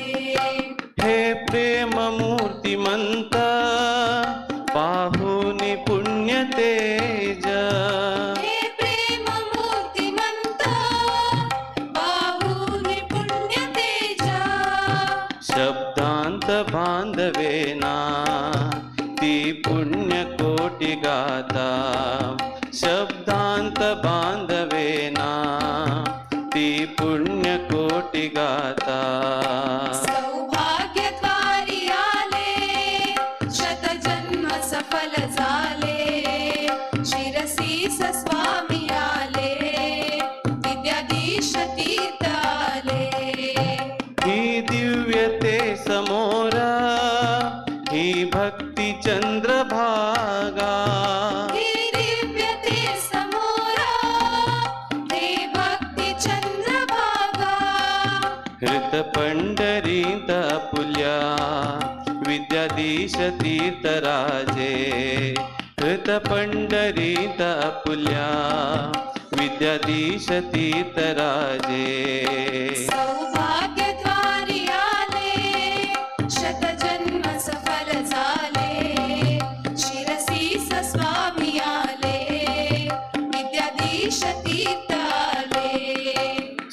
हे प्रेम मूर्तिमंत पाहुनि पुण्य तेज, हे प्रेम मूर्तिमंत पाहुनि पुण्य तेज, शब्दांत बांधवेना ती पुण्य कोटि गाता, शब्दांत बांधवेना ती पुण्य कोटि गाता। सौभाग्यद्वारी आले, शतजन्म सफल झाले, शिरसीस स्वामी आले, विद्याधीश तीर्थ आले। ही दिव्यते समोर, ही भक्ती चंद्रभागा, ही दिव्यते समोरा, हे भक्ती चंद्रभागा, हृत पंढरीत पुल्या विद्याधीश तीर्थ राजे, हृत पंढरीत पुल्या विद्याधीश तीर्थ राजे। सौभाग्यद्वारी आले, शतजन्म सफल झाले, शिरसीस स्वामी आले, विद्याधीश तीर्थ आले।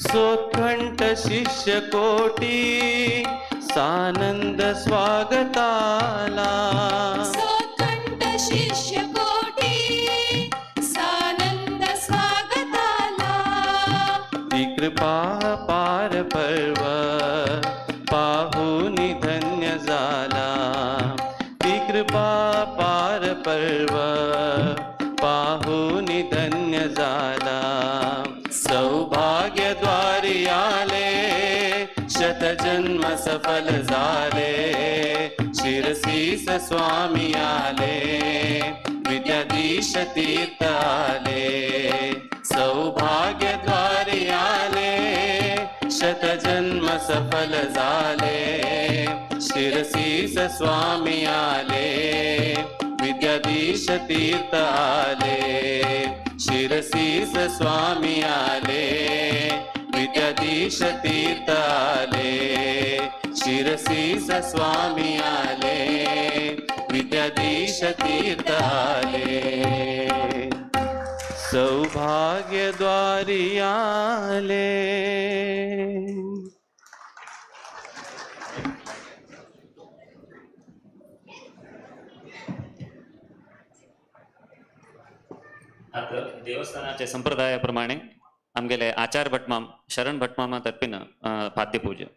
सोत्कंठ शिष्य कोटी सानंद स्वागताला, सोत्कंठ शिष्य कोटी सानंद स्वागताला, ती कृपा पार पर्व पाहुनि धन्य झाला, ती कृपा पार पर्व पाहुनि धन्य झाला। सौभाग्यद्वारी आले, शतजन्म सफल झाले, शिरसीस स्वामी आले, विद्याधीश तीर्थ आले। सौभाग्यद्वारी आले, शतजन्म सफल झाले, शिरसीस स्वामी आले, विद्याधीश तीर्थ आले, शिरसीस स्वामी आले, विद्याधीश तीर्थ आले, शिरसीस स्वामी आले, विद्याधीश तीर्थ आले। सौभाग्य द्वारी आले। आता देवस्थानाचे संप्रदायाप्रमाणे आमगेले आचार भटमाम शरण भटमामा तर्फेन पाद्यपूजा।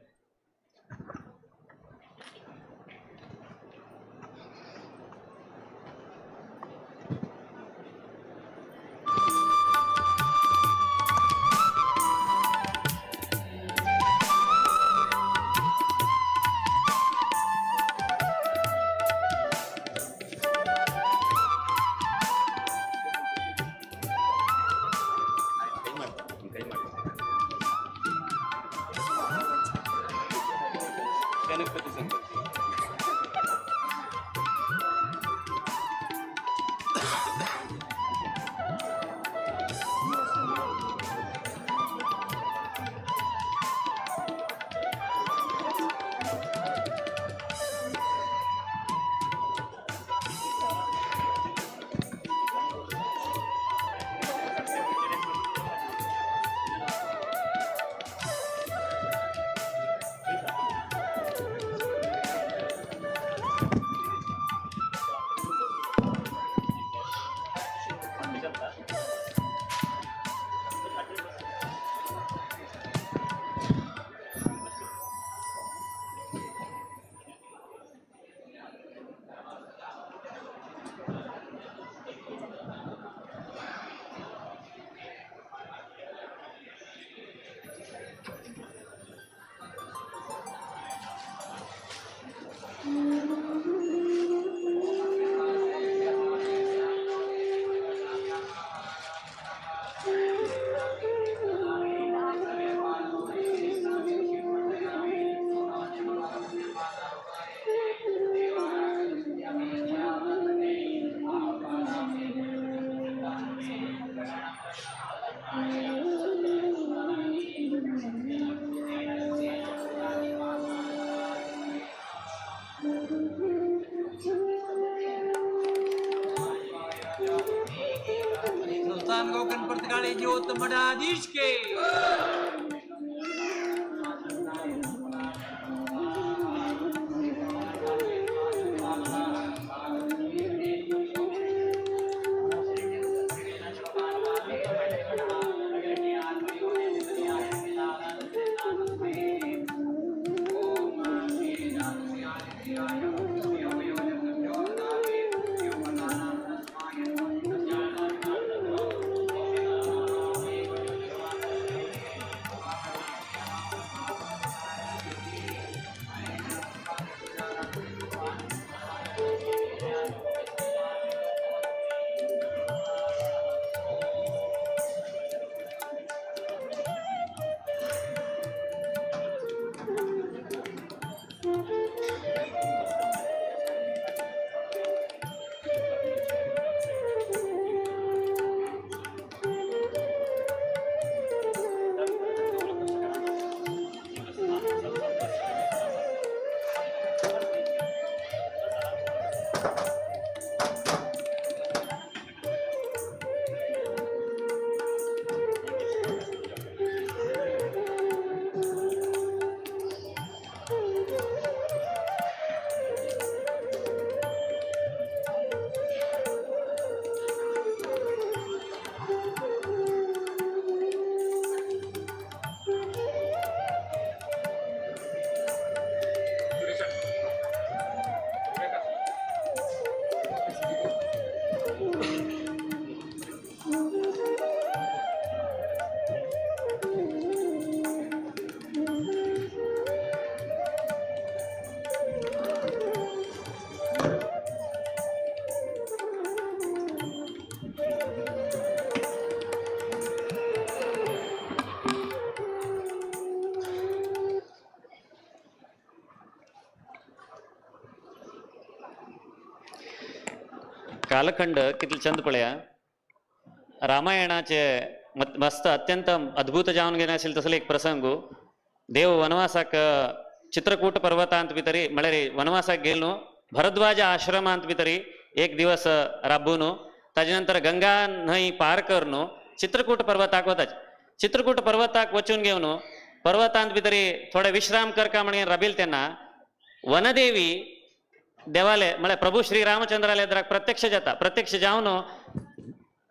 मठाधीश के कालखंड कितले चंद पळया, रामायणाचे मस्त अत्यंत अद्भुत जावन घेवन आशिल्लो तसलो एक प्रसंग. देव वनवासाक चित्रकूट पर्वतांत भितरी म्हळ्यार वनवासाक गेलो, भरद्वाज आश्रमांत भितरी एक दिवस राबून ताजे नंतर गंगा न्हंय पार करून चित्रकूट पर्वताक वताचे. चित्रकूट पर्वताक वचून घेवन पर्वतांत भितरी थोडे विश्राम करका म्हणून राबिल तेन्ना वनदेवी देवाले म्हळ्यार प्रभू श्री रामचंद्राले एदराक प्रत्यक्ष जाता. प्रत्यक्ष जावन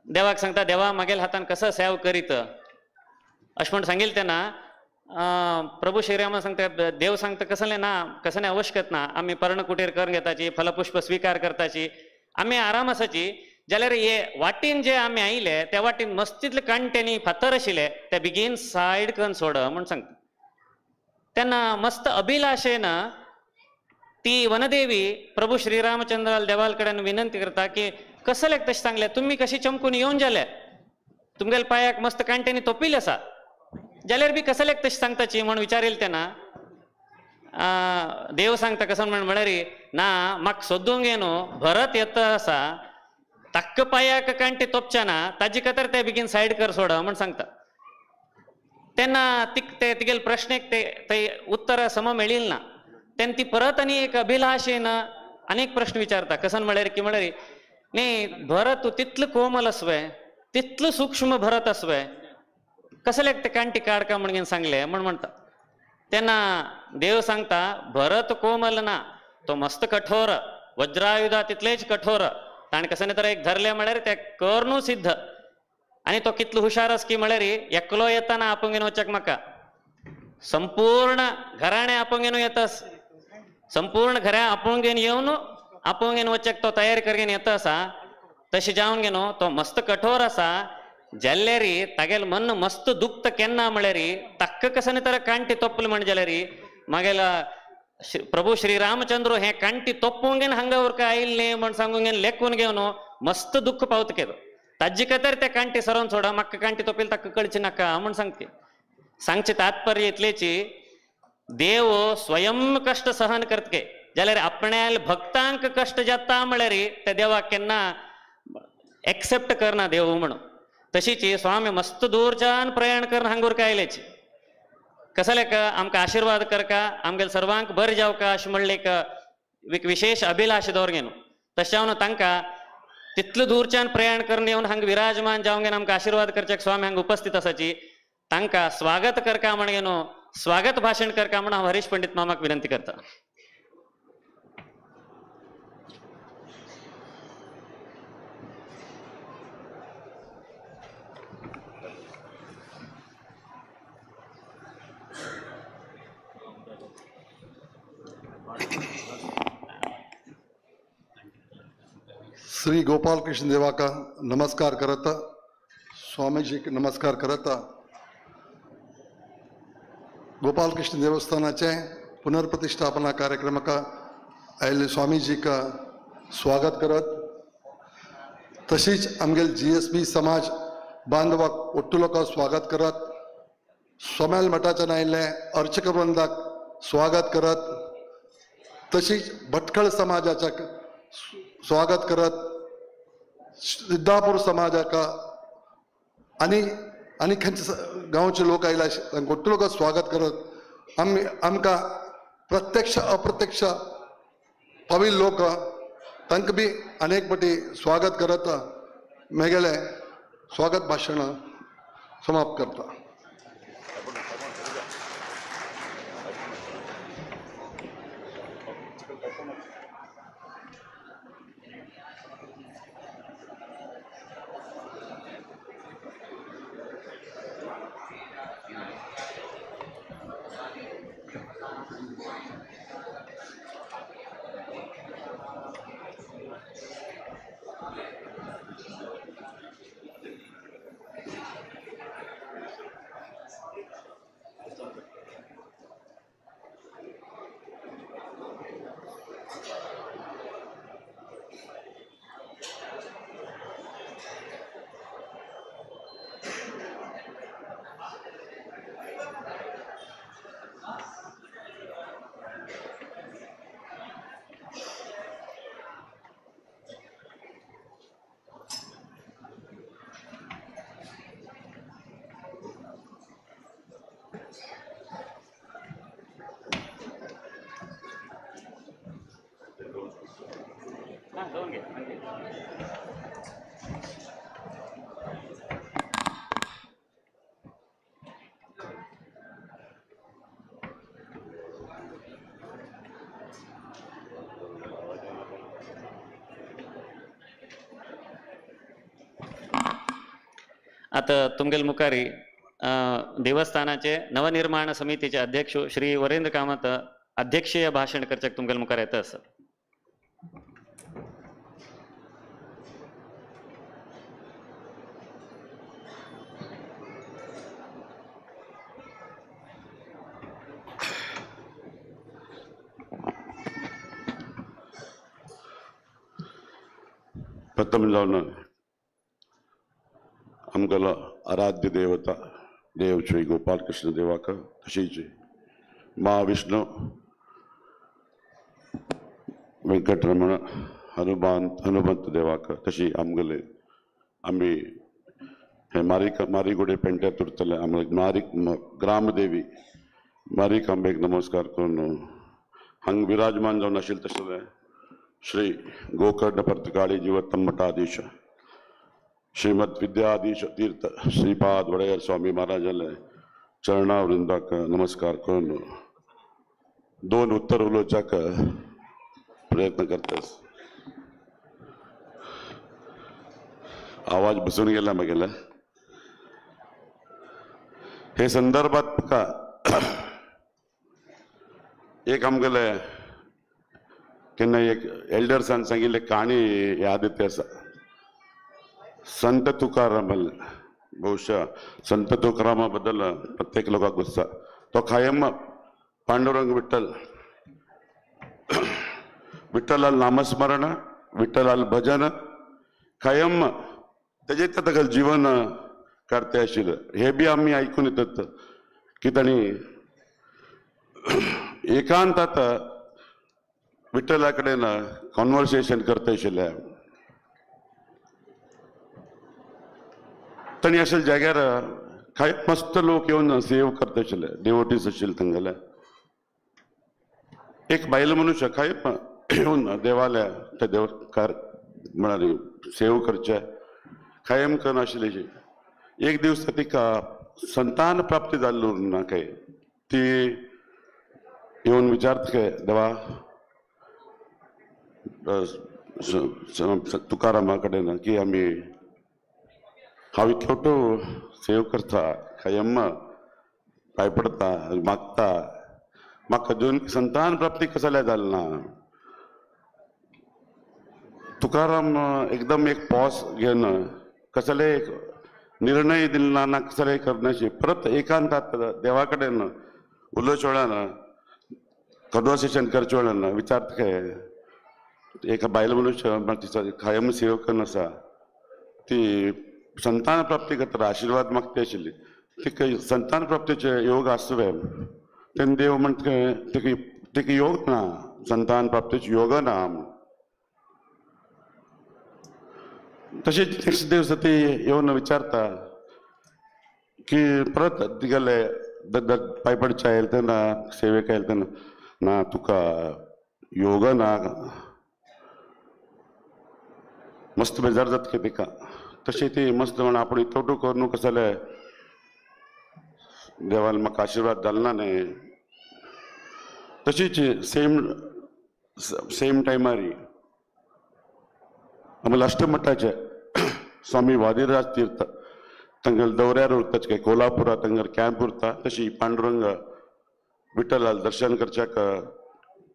देवाक सांगता, देवा मागेल हातान कसो सेव करीत अशें म्हण सांगिल्लें तेन्ना प्रभू श्रीराम सांगता, देव सांगता कसलें ना, कसलें आवश्यकत ना, आमी पर्णकुटीर करून घेताची, फलपुष्प स्वीकार करताची, आमी आराम आसाची. जाल्यार हे वाटीन जे आमी आयले त्या वाटीन मस्तीतले कांट्यांनी फातर आशिल्ले ते बेगीन सायड करून सोड म्हूण सांगता. तेन्ना मस्त अभिलाशेन ती वनदेवी प्रभू श्रीरामचंद्राल देवाल कडेन विनंती करता की कसलें तशें सांगलें, तुमी कशी चमकून येवन जाले, तुमगेले पांयाक मस्त कांट्यांनी तोपिल्लें आसा, जाल्यार बी कसलें तशें सांगताची म्हूण विचारिल्लें तेन्ना देव सांगता कसो म्हण म्हळ्यार ना म्हाका सोदूंक येनो भरत येता आसा, ताक्क पांयाक कांटे तोपचे ना, ताजे खातीर ते बेगीन सायड कर सोड म्हूण सांगता. तेन्ना ते तिगेले प्रश्नेक ते उत्तर सम मेळिल्लें ना. तेन्ना ती परत आनी एक अभिलाशेन आनी एक प्रश्न विचारता, कसन म्हळ्यार की म्हळ्यार न्ही भरत तितलो कोमल आसवे, तितलो सूक्ष्म भरत आसवे, कसले ते कांटी काडका म्हणून सांगले म्हण म्हणटा. तेन्ना देव सांगता भरत कोमल ना, तो मस्त कठोर, वज्रायुधा तितलेच कठोर, ताणें कसने तर एक धरले म्हळ्यार ते करनू सिद्ध, आनी तो कितलो हुशार आस की म्हळ्यार एकलो येताना आपूण घेवन वचक म्हाका संपूर्ण घराणें आपूण घेवन येतास, संपूर्ण घरा आपूण घेवन येवन आपूण घेवन वचक तो तयार करून येता आसा. तशें जावन घेवन तो मस्त कठोर आसा, जाल्यार तागेलें मन मस्त दुखता केन्ना म्हळ्यार ताक्क कसने तर कांटी तोपले म्हण जाल्यार मागेला प्रभू श्रीरामचंद्र हें कांटी तोपूंक घेवन हांगा उरका आयिल्लें म्हण सांगून घेवन लेखून घेवन मस्त दुख्ख पावता केलो, ताजे खातीर ते कांटी सरोन सोडा, म्हाका कांटी तोपिल ताका कळची नाका म्हण सांगते. सांगचे तात्पर्य इतलेची, देव स्वयं कश्ट सहन करतके जाल्यार आपण्याल भक्तांक कश्ट जाता म्हळ्यार त्या देवाक केन्ना एक्सेप्ट करना देव म्हणून. तशीच स्वामी मस्त दूरच्यान प्रयाण करून हांगूर आयलेची, कसले का आमकां आशिर्वाद करका, आमगेले सर्वांक बरें जावका अशें म्हणलें एक विशेष अभिलाश दवर घेवन तशें जावन तांकां तितलो दूरच्यान प्रयाण करून येवन हांगा विराजमान जावन घेवन आमकां आशिर्वाद करच्याक स्वामी हांगा उपस्थित आसाची, तांकां स्वागत करका म्हण घेवन स्वागत भाशण करका म्हण हांव हरीश पंडित मामाक विनंती करता. श्री गोपाल कृष्ण देवा का नमस्कार करता, स्वामी जी के नमस्कार करता. गोपाल कृष्ण देवस्थानाचे पुनर्प्रतिष्ठापना कार्यक्रम का आयिल्ले स्वामी जी का स्वागत करत, तशीच आमगेले GSB समाज बांधवाक ओट्टू लोकांक स्वागत करत, सोमेल मठाच्यान आयिल्ले अर्चक वृंदाक स्वागत करत, तशीच भटकळ समाजाच्या स्वागत करत, सिद्धापूर समाजाक आनी आनी खंयचे गांवचे लोक आयले तांकां ओट्टू लोकांक स्वागत करत, आमी आमकां प्रत्यक्ष अप्रत्यक्ष पाविल्ले लोक तांकां बी अनेक पटी स्वागत करत मेगेले स्वागत भाशण समाप्त करता. जाऊन घे. आता तुमगेल मुखारी देवस्थानाचे नवनिर्माण समितीचे अध्यक्ष श्री वरेंद्र कामत अध्यक्षीय भाषण करच्याक तुमगेल मुखार येता आसा. प्रथम जावन आमगेलो आराध्य देवता देव श्री गोपाल कृष्ण देवाक तशीच महाविष्णू वेंकटरमण हनुमान हनुमंत देवाक तशी आमगेले आमी हे मारीगुडे पेंट्यात उरतले आमगे मारी ग्रामदेवी मारीकांबेक नमस्कार करून हांगा विराजमान जावन आशिल्ले तशें श्री गोकर्ण पर्तकाळी जीवोत्तम मठाधीश श्रीमद विद्याधीश तीर्थ श्रीपाद वडेयर स्वामी महाराजाले चरणावृंदाक नमस्कार करून दोन उत्तर उलोवच्याक प्रयत्न करतास. आवाज बसून गेला म्हगेला. हे संदर्भात म्हाका एक आमगेले केन्ना एक एल्डर्सान सांगिल्ले काणी याद येते आसा. संत तुकाराम, बहुशः संत तुकारामा बद्दल प्रत्येक लोकांक गुस्सा. तो कायम पांडुरंग विठ्ठल, विठ्ठलाल नामस्मरण, विठ्ठलाल भजन कायम तेजे ताका जीवन काडते आशिल्लें. हे बी आमी आयकून येतात की तांणी एकांतात विठ्ठला कडेन कॉन्वर्सेशन करता आशिल्लें. तांणी अशें जाग्यार कांय मस्त लोक येवन सेव करता आशिल्ले, देवटीस आशिल्ले तांगेले. एक बायल मनुष्य कांय येवन देवाल्या त्या देवकार म्हळ्यार सेव करचे कायम करनाशिल्ली. एक दीस तिका संतान प्राप्ती जाल्ली ना काय, ती येवन विचारता काय देवा तुकारामा कडेन की आमी हांव इतलो सेव करता, कायम पांय पडता, मागता, म्हाका अजून संतान प्राप्ती कसल्या जाली ना. तुकाराम एकदम एक पॉज घेवन कसले एक निर्णय दिलना ना कसले करनाशी परत एकांतात देवा कडेन उलोवच्या वेळान कन्वर्सेशन करच्या वेळान विचारता काय एका बायल मनुष्य तिचो कायम सेव करून आसा, ती संतान प्राप्ती खातीर आशिर्वाद मागता आशिल्ली. तिका संतान प्राप्तीचे योग आसवे तेन्ना देव म्हणटा तिका तिका योग ना, संतान प्राप्तीचे योग ना. तशेंच नेक्स्ट दिवस ती येवन विचारता की परत तिगेले पांय पडचे आयल तेन्ना सेवेक आयल तेन्ना ना तुका योग ना. मस्त बेजार जाता की तिका. तशें ती मस्त म्हण आपूण इतलो करून कसले देवान म्हाका आशिर्वाद जालो ना न्ही. तशीच सेम सेम टायमार आमकां अष्टमठाचे स्वामी वादिराज तीर्थ तांगेले दौऱ्यार उरता काय कोल्हापुरा तांगेर कॅम्प उरता. तशी पांडुरंग विठ्ठलाल दर्शन करच्याक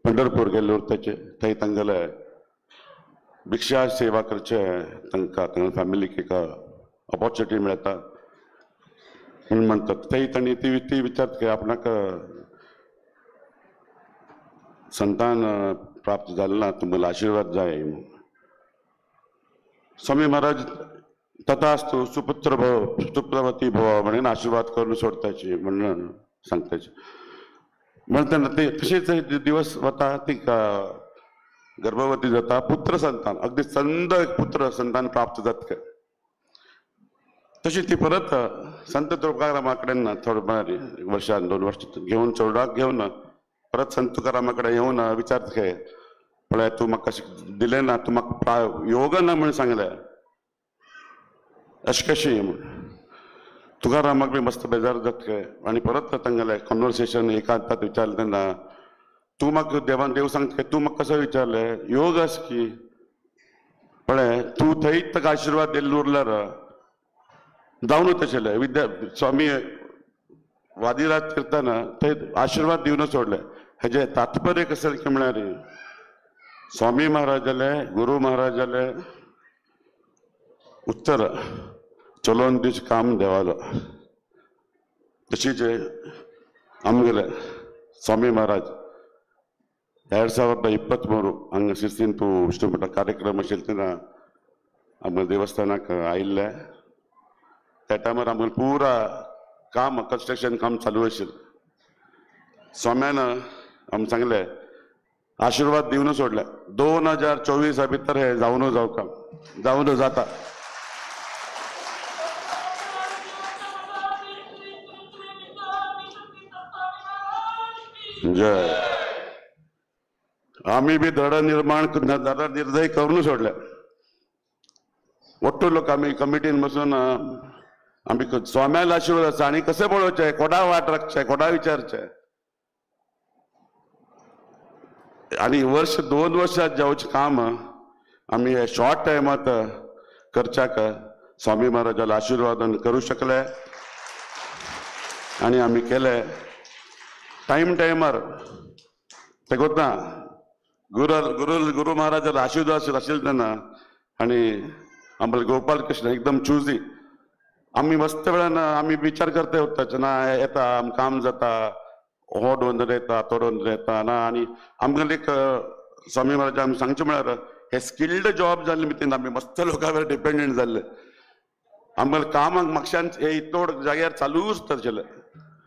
पंढरपूर गेल्ले उरताचे, थंय तांगेले भिक्षा सेवा करचे तांकां तांगे फॅमिलीक एक ऑपॉर्च्युनिटी मेळटा म्हूण म्हणटात. थंय तांणी ती ती विचारता की आपणाक संतान प्राप्त जालें ना, तुमकां आशिर्वाद जाय. स्वामी महाराज तथास्तु सुपुत्र भव सुप्रवती भव म्हणून आशीर्वाद करून सोडताची म्हणून सांगताची. म्हणटना ते तशेंच दिवस वता, ती गर्भवती जाता, पुत्र संतान अगदी संद पुत्र संतान प्राप्त जाता काय. तशी ती परत संत तुकारामा कडेन थोडे वर्षान 2 वर्ष घेवन चवडाक घेवन परत संत तुकारामा कडेन येवन विचारता काय पळय तूं म्हाका दिलें ना, तूं म्हाका योग ना म्हूण सांगलें, अशें कशें म्हूण. तुकारामाक बी मस्त बेजार जाता आनी परत तांगेलें कॉन्वर्सेशन एकांतात विचारलें तेन्ना तूं म्हाका देवान देव सांगता तूं म्हाका कसो विचारलें योग आस की पळय तूं थंयच ताका आशिर्वाद दिल्लो उरल्यार जावन तशें विद्या स्वामी वादिराज करतना थंय आशिर्वाद दिवन सोडले. हेजें तात्पर्य कसलें की म्हळ्यार स्वामी महाराजाले गुरु महाराजाले उत्तर चलोवन दिवचें काम देवालो. तशीच आमगेले स्वामी महाराज 2023 हांगा शिरसींत विष्णुमठ कार्यक्रम आशिल्लो तेन्ना आमगे देवस्थानाक आयिल्ले. त्या टायमार आमगेलें पुरा काम कन्स्ट्रक्शन काम चालू आशिल्लें. स्वाम्यान आमकां सांगलें आशिर्वाद दिवन सोडले 2024 भितर हे जावन जावं काम जावन जाता. जय. आमी बी धड निर्माण धड निर्दय करून सोडले. ಒಟ್ಟು लोक आमी कमिटीन बसून आमी स्वाम्याला आशिर्वाद आसा आनी कशें पळोवचें, कोडा वाट राखचें, कोडा विचारचें. आनी वर्ष 2 वर्सां जावचें काम आमी शॉर्ट टायमांत करच्याक स्वामी महाराजाला आशिर्वादान करूं शकले आनी आमी केलें टायम टायमार. ते गोतना गुरु गुरु गुरु महाराजाला आशिर्वाद आशिल्ले तेन्ना आनी आमकां गोपाल कृष्ण एकदम चुजी. आमी मस्त वेळान आमी विचार करते वता ना येता आमकां काम जाता, हो डोंगर येता तो डोंगर येता ना. आनी आमकां एक स्वामी महाराज आमी सांगचें म्हळ्यार हे स्किल्ड जॉब जाल्ले मितीन आमी मस्त लोकां वयर डिपेंडंट जाल्ले. आमकां कामाक म्हापश्यान हे इतलो जाग्यार चालूच आसताले.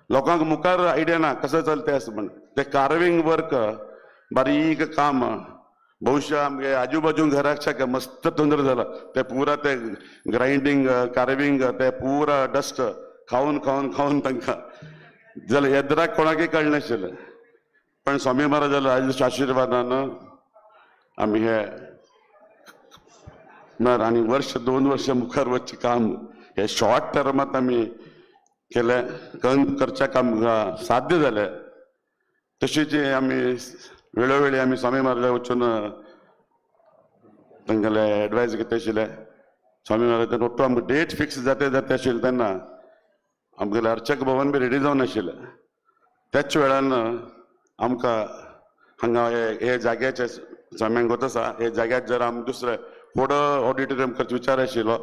लोकांक मुखार आयडिया ना कसं चलते असं म्हण. ते कार्विंग वर्क बारीक काम बहुशा आमगे आजूबाजू घराक मस्त तोंदर जाला. ते पुरा ते ग्रायंडींग कार्विंग ते पुरा डस्ट खावन खावन खावन तांकां जाल्यार येद्राक कोणाकय कळनाशिल्लें. पण स्वामी महाराजाल्या आशिर्वादान आमी हे आनी वर्ष 2 वर्सां मुखार वचचें काम हे शॉर्ट टर्मांत आमी केलें, करच्या काम साध्य जालें. तशीच आमी वेळोवेळी आमी स्वामी महाराजा वचून तांगेले एडवायस घेता आशिल्ले. स्वामी महाराजान ಒಟ್ಟು आमकां डेट फिक्स जाते जाते आशिल्लें तेन्ना आमगेलें अर्चक भवन बी रेडी जावन आशिल्लें. त्याच वेळान आमकां हांगा हे जाग्याचे स्वाम्यांक गोत आसा हे जाग्यार जर आमी दुसरें फुडो ऑडिटोरियम करचो विचार आशिल्लो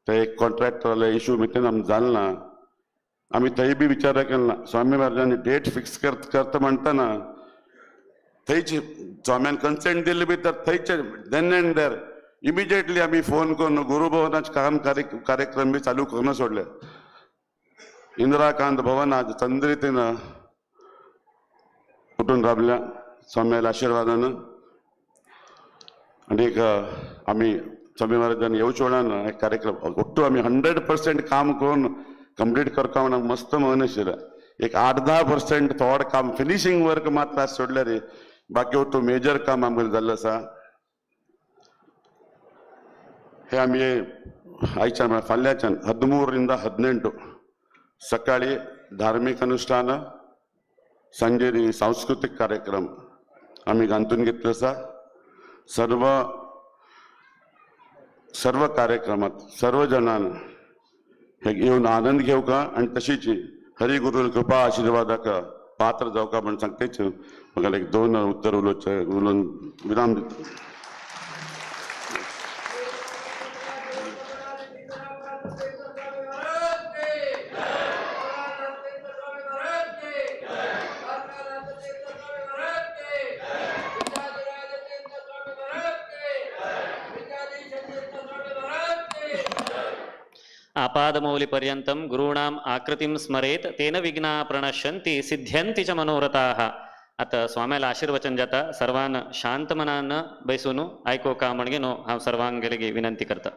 ते एक कॉन्ट्रॅक्टराले इशू मितीन आमकां जालें ना. आमी थंय बी विचार केलो ना. स्वामी महाराजांनी डेट फिक्स करता म्हणटना थंयच स्वाम्यान कन्सेंट दिल्ले भितर थंयच then and there immediately आमी फोन करून गुरुभवनाचे काम कार्यक्रम बी चालू करून सोडले. इंदिराकांत भवन आज चंद्रितीन उठून राबल्या स्वाम्याल्या आशिर्वादान. आनी एक आमी स्वामी महाराजान येवचे वेळान एक कार्यक्रम ಒಟ್ಟು आमी 100% काम करून कंप्लीट करता म्हणून मस्त मन आशिल्लें. एक 8-10% थोड काम फिनिशींग वर्क मात्र सोडल्यार बाकी ಒಟ್ಟು मेजर काम आमगेलें जाल्लें आसा. हे आमी आयच्यान फाल्यांच्यान 13 ರಿಂದ 18 सकाळी धार्मिक अनुष्ठान, संजे सांस्कृतिक कार्यक्रम आमी घालून घेतले आसा. सर्व सर्व कार्यक्रमात सर्व जणांन हे येवन आनंद घेवका आनी तशीच हरिगुरु कृपा आशीर्वादाक पात्र जावका म्हण सांगतेच म्हाका एक 2 उत्तर उलोवचें उलोवन विराम दिता. आपादमौलिपर्यन्तं गुरूणाम् आकृतिं स्मरेत तेन विघ्ना प्रणश्यन्ति सिद्ध्यन्ति च मनोरथाः. आता स्वाम्याला आशीर्वचन जाता. सर्वान शांत मनान बैसून आयको का म्हणगे नो हांव सर्वांक विनंती करता.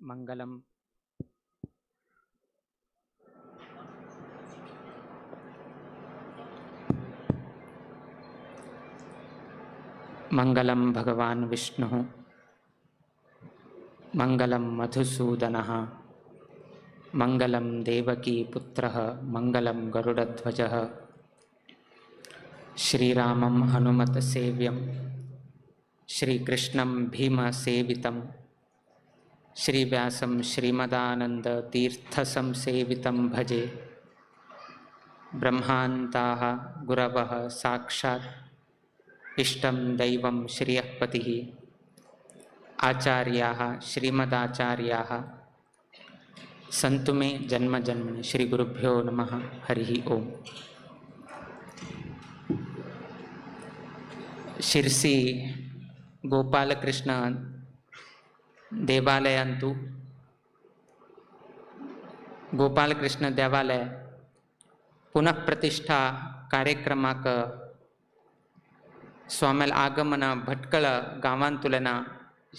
मंगलम मंगलम भगवान विष्णुः मंगलम मधुसूदनः मंगलम देवकी पुत्रः मंगलम गरुडध्वजः। श्रीरामं हनुमत सेव्यं श्रीकृष्णं भीमसेवितं श्रीव्यासं श्रीमदानंद तीर्थसंसेवितं भजे। ब्रह्मान्ताः गुरवः साक्षात् इष्टं दैवं श्रियःपतिः आचार्याः श्रीमदाचार्याः सन्तु मे जन्म जन्मनि। श्री गुरुभ्यो नमः। हरिः ओम। शिरसी गोपालकृष्ण देवालयांतु गोपालकृष्ण देवालय पुनः प्रतिष्ठा कार्यक्रमाक स्वाम्याल आगमन भटकळ गांवांतुल्यान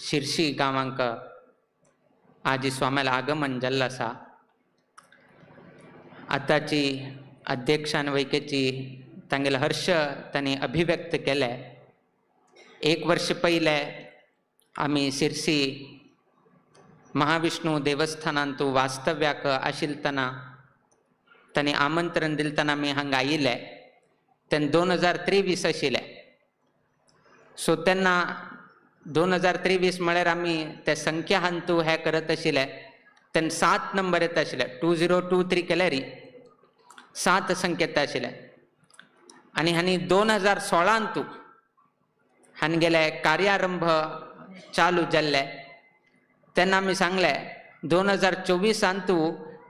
शिरशी गांवांक आज स्वाम्याल आगमन जाल्लें आसा। आतांची अध्यक्षान वैकेची तांगेले हर्ष तांणी अभिव्यक्त केले। एक वर्ष पयलें आमी शिरसी महाविष्णू देवस्थानांतु वास्तव्याक आशिल्लतना तांणी आमंत्रण दिलतना आमी हांगा आयिल्ले तेन्ना 2023 आशिल्लें। सो तेन्ना 2023 म्हळ्यार आमी ते संख्या हांतू हे करत आशिल्ले तेन्ना 7 नंबर येता आशिल्ले। 2023 केल्यार 7 संख्या येता आशिल्ले आनी हांणी 2016 हांगेले कार्यारंभ चालू जाल्ले तेन्ना आमी सांगले 2024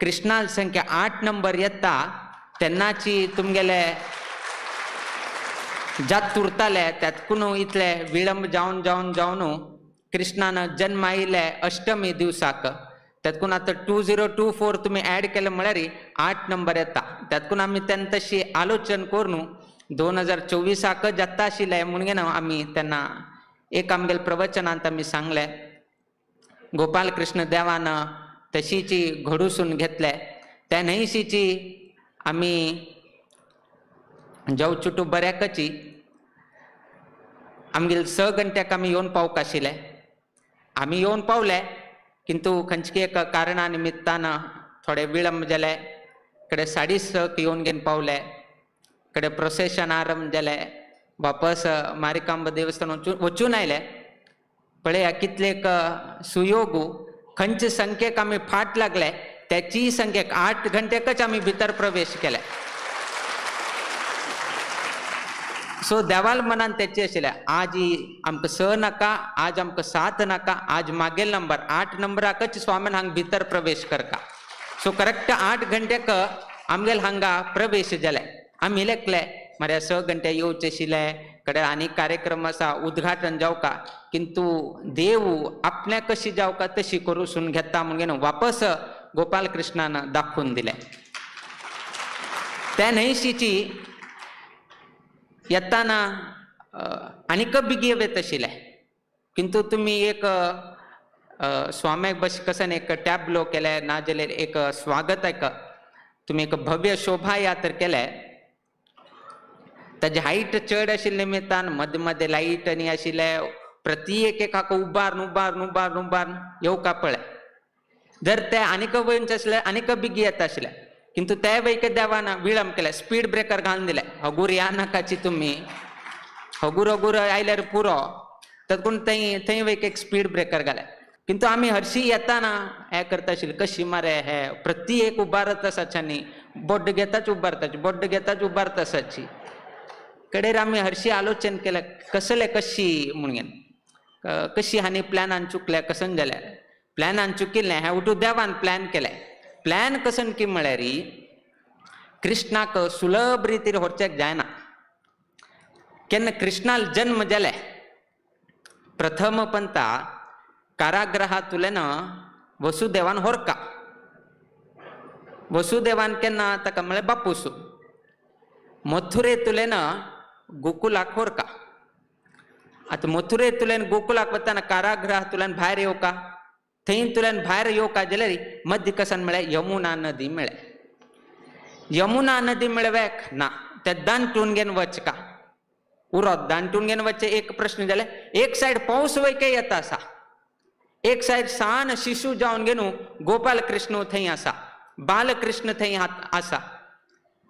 कृष्णा संख्या 8 नंबर येता तेन्नाची तुमगेले जात उरताले त्यातकून इतले विळंब जावन जावन जावन कृष्णान जन्म आयिल्ले अष्टमी दिवसाक त्यातकून आतां 2024 तुमी ऍड केले म्हळ्यार 8 नंबर येता। त्यातकून आमी तेन्ना तशी आलोचन करून 2024 जाता आशिल्लें म्हणून आमी तेन्ना एक आमगेले प्रवचनांत आमी सांगलें। गोपालकृष्ण देवान तशीची घडूसून घेतले त्या न्हयशीची आमी जाव चुटू बऱ्याकची आमगेले 6 घंट्याक आमी येवन पावंक आशिल्ले। आमी येवन पावले किंतु खंयचे एक कारणा निमित्तान थोडे विळंब जाले कडे 6:30 येवन घेवन पावले कडे प्रोसेशन आरंभ जाले वापस मारिकांब देवस्थान वचून आयले। पळया कितले एक सुयोग खंयचे संख्येक आमी फाट लागले त्याची संख्येक 8 घंट्याकच आमी भितर प्रवेश केले। सो देवाल मनान त्याचे आशिल्लें आज आमकां 6 नाका, आज आमकां 7 नाका, आज मागेल नंबर 8 नंबराकच स्वामीन हांगा भितर प्रवेश करका। सो करेक्ट 8 घंट्याक आमगेल हांगा प्रवेश जाले। आमी लेखले मरे 6 घंटे येवचे आशिल्ले कडे आनी कार्यक्रम आसा उद्घाटन जावका किंतु देव आपल्या कशी जावका तशी करूसून घेता म्हणून वापस गोपालकृष्णान दाखोवन दिले। त्या न्हयशीची येताना आनीक बेगीन येत आशिल्ले किंतु तुमी एक स्वाम्याक बस कसन एक टॅबलो केले ना जाल्यार एक स्वागताक तुमी एक भव्य शोभा यात्रा केले। ताजी हायट चड आशिल्ले निमित्तान मदीं मदीं लायट आनी आशिल्ले प्रति एक एकाक उबारून उबारून उबारून उबारून येवका पळय जर ते आनीक वयनचे आसले आनीक बेगीन येता आशिल्ले किंतु त्या वैक देवान विळंब केले स्पीड ब्रेकर घालून दिले हगूर या नाकाची तुमी हगूर हगूर आयल्यार पुरो तत्कून थंय थंय वैक एक स्पीड ब्रेकर घाले किंतु आमी हरशी येताना हे करता आशिल्ले कशी मारे हे प्रति एक उबारत आसाच्यानी बोड्ड घेताच उबारताची बोड्ड घेताच उबारत आसाची कडेर आमी हरशी आलोचन केलें कसले कशी म्हणून कशी हांणी प्लॅनान चुकले कसन जालें प्लॅनान चुकिल्लें हें उठू देवान प्लॅन केलें। प्लॅन कसन की म्हळ्यार कृष्णाक सुलभ रितीर व्हरच्याक जायना। केन्ना कृष्णाल जन्म जाले प्रथम पंता कारागृहांतुल्यान वसुदेवान होरका वसुदेवान केन्ना ताका म्हळें बापूस मथुरेंतुल्यान गोकुलाक होरका। आतां मथुरेंतुल्यान गोकुलाक वतना कारागृहांतुल्यान भायर येवका थंयतल्यान भायर येवका जाल्यार मध्य कसन म्हळ्यार यमुना नदी मेळ्ळे. यमुना नदी मेळवेक ना ते दांटून घेवन वचका उरत दांटून घेवन वचचे एक प्रश्न जाले. एक सायड पावस वयके येता आसा, एक सायड सान शिशू जावन घेवन गोपाल कृष्ण थंय आसा, बालकृष्ण थंय आसा.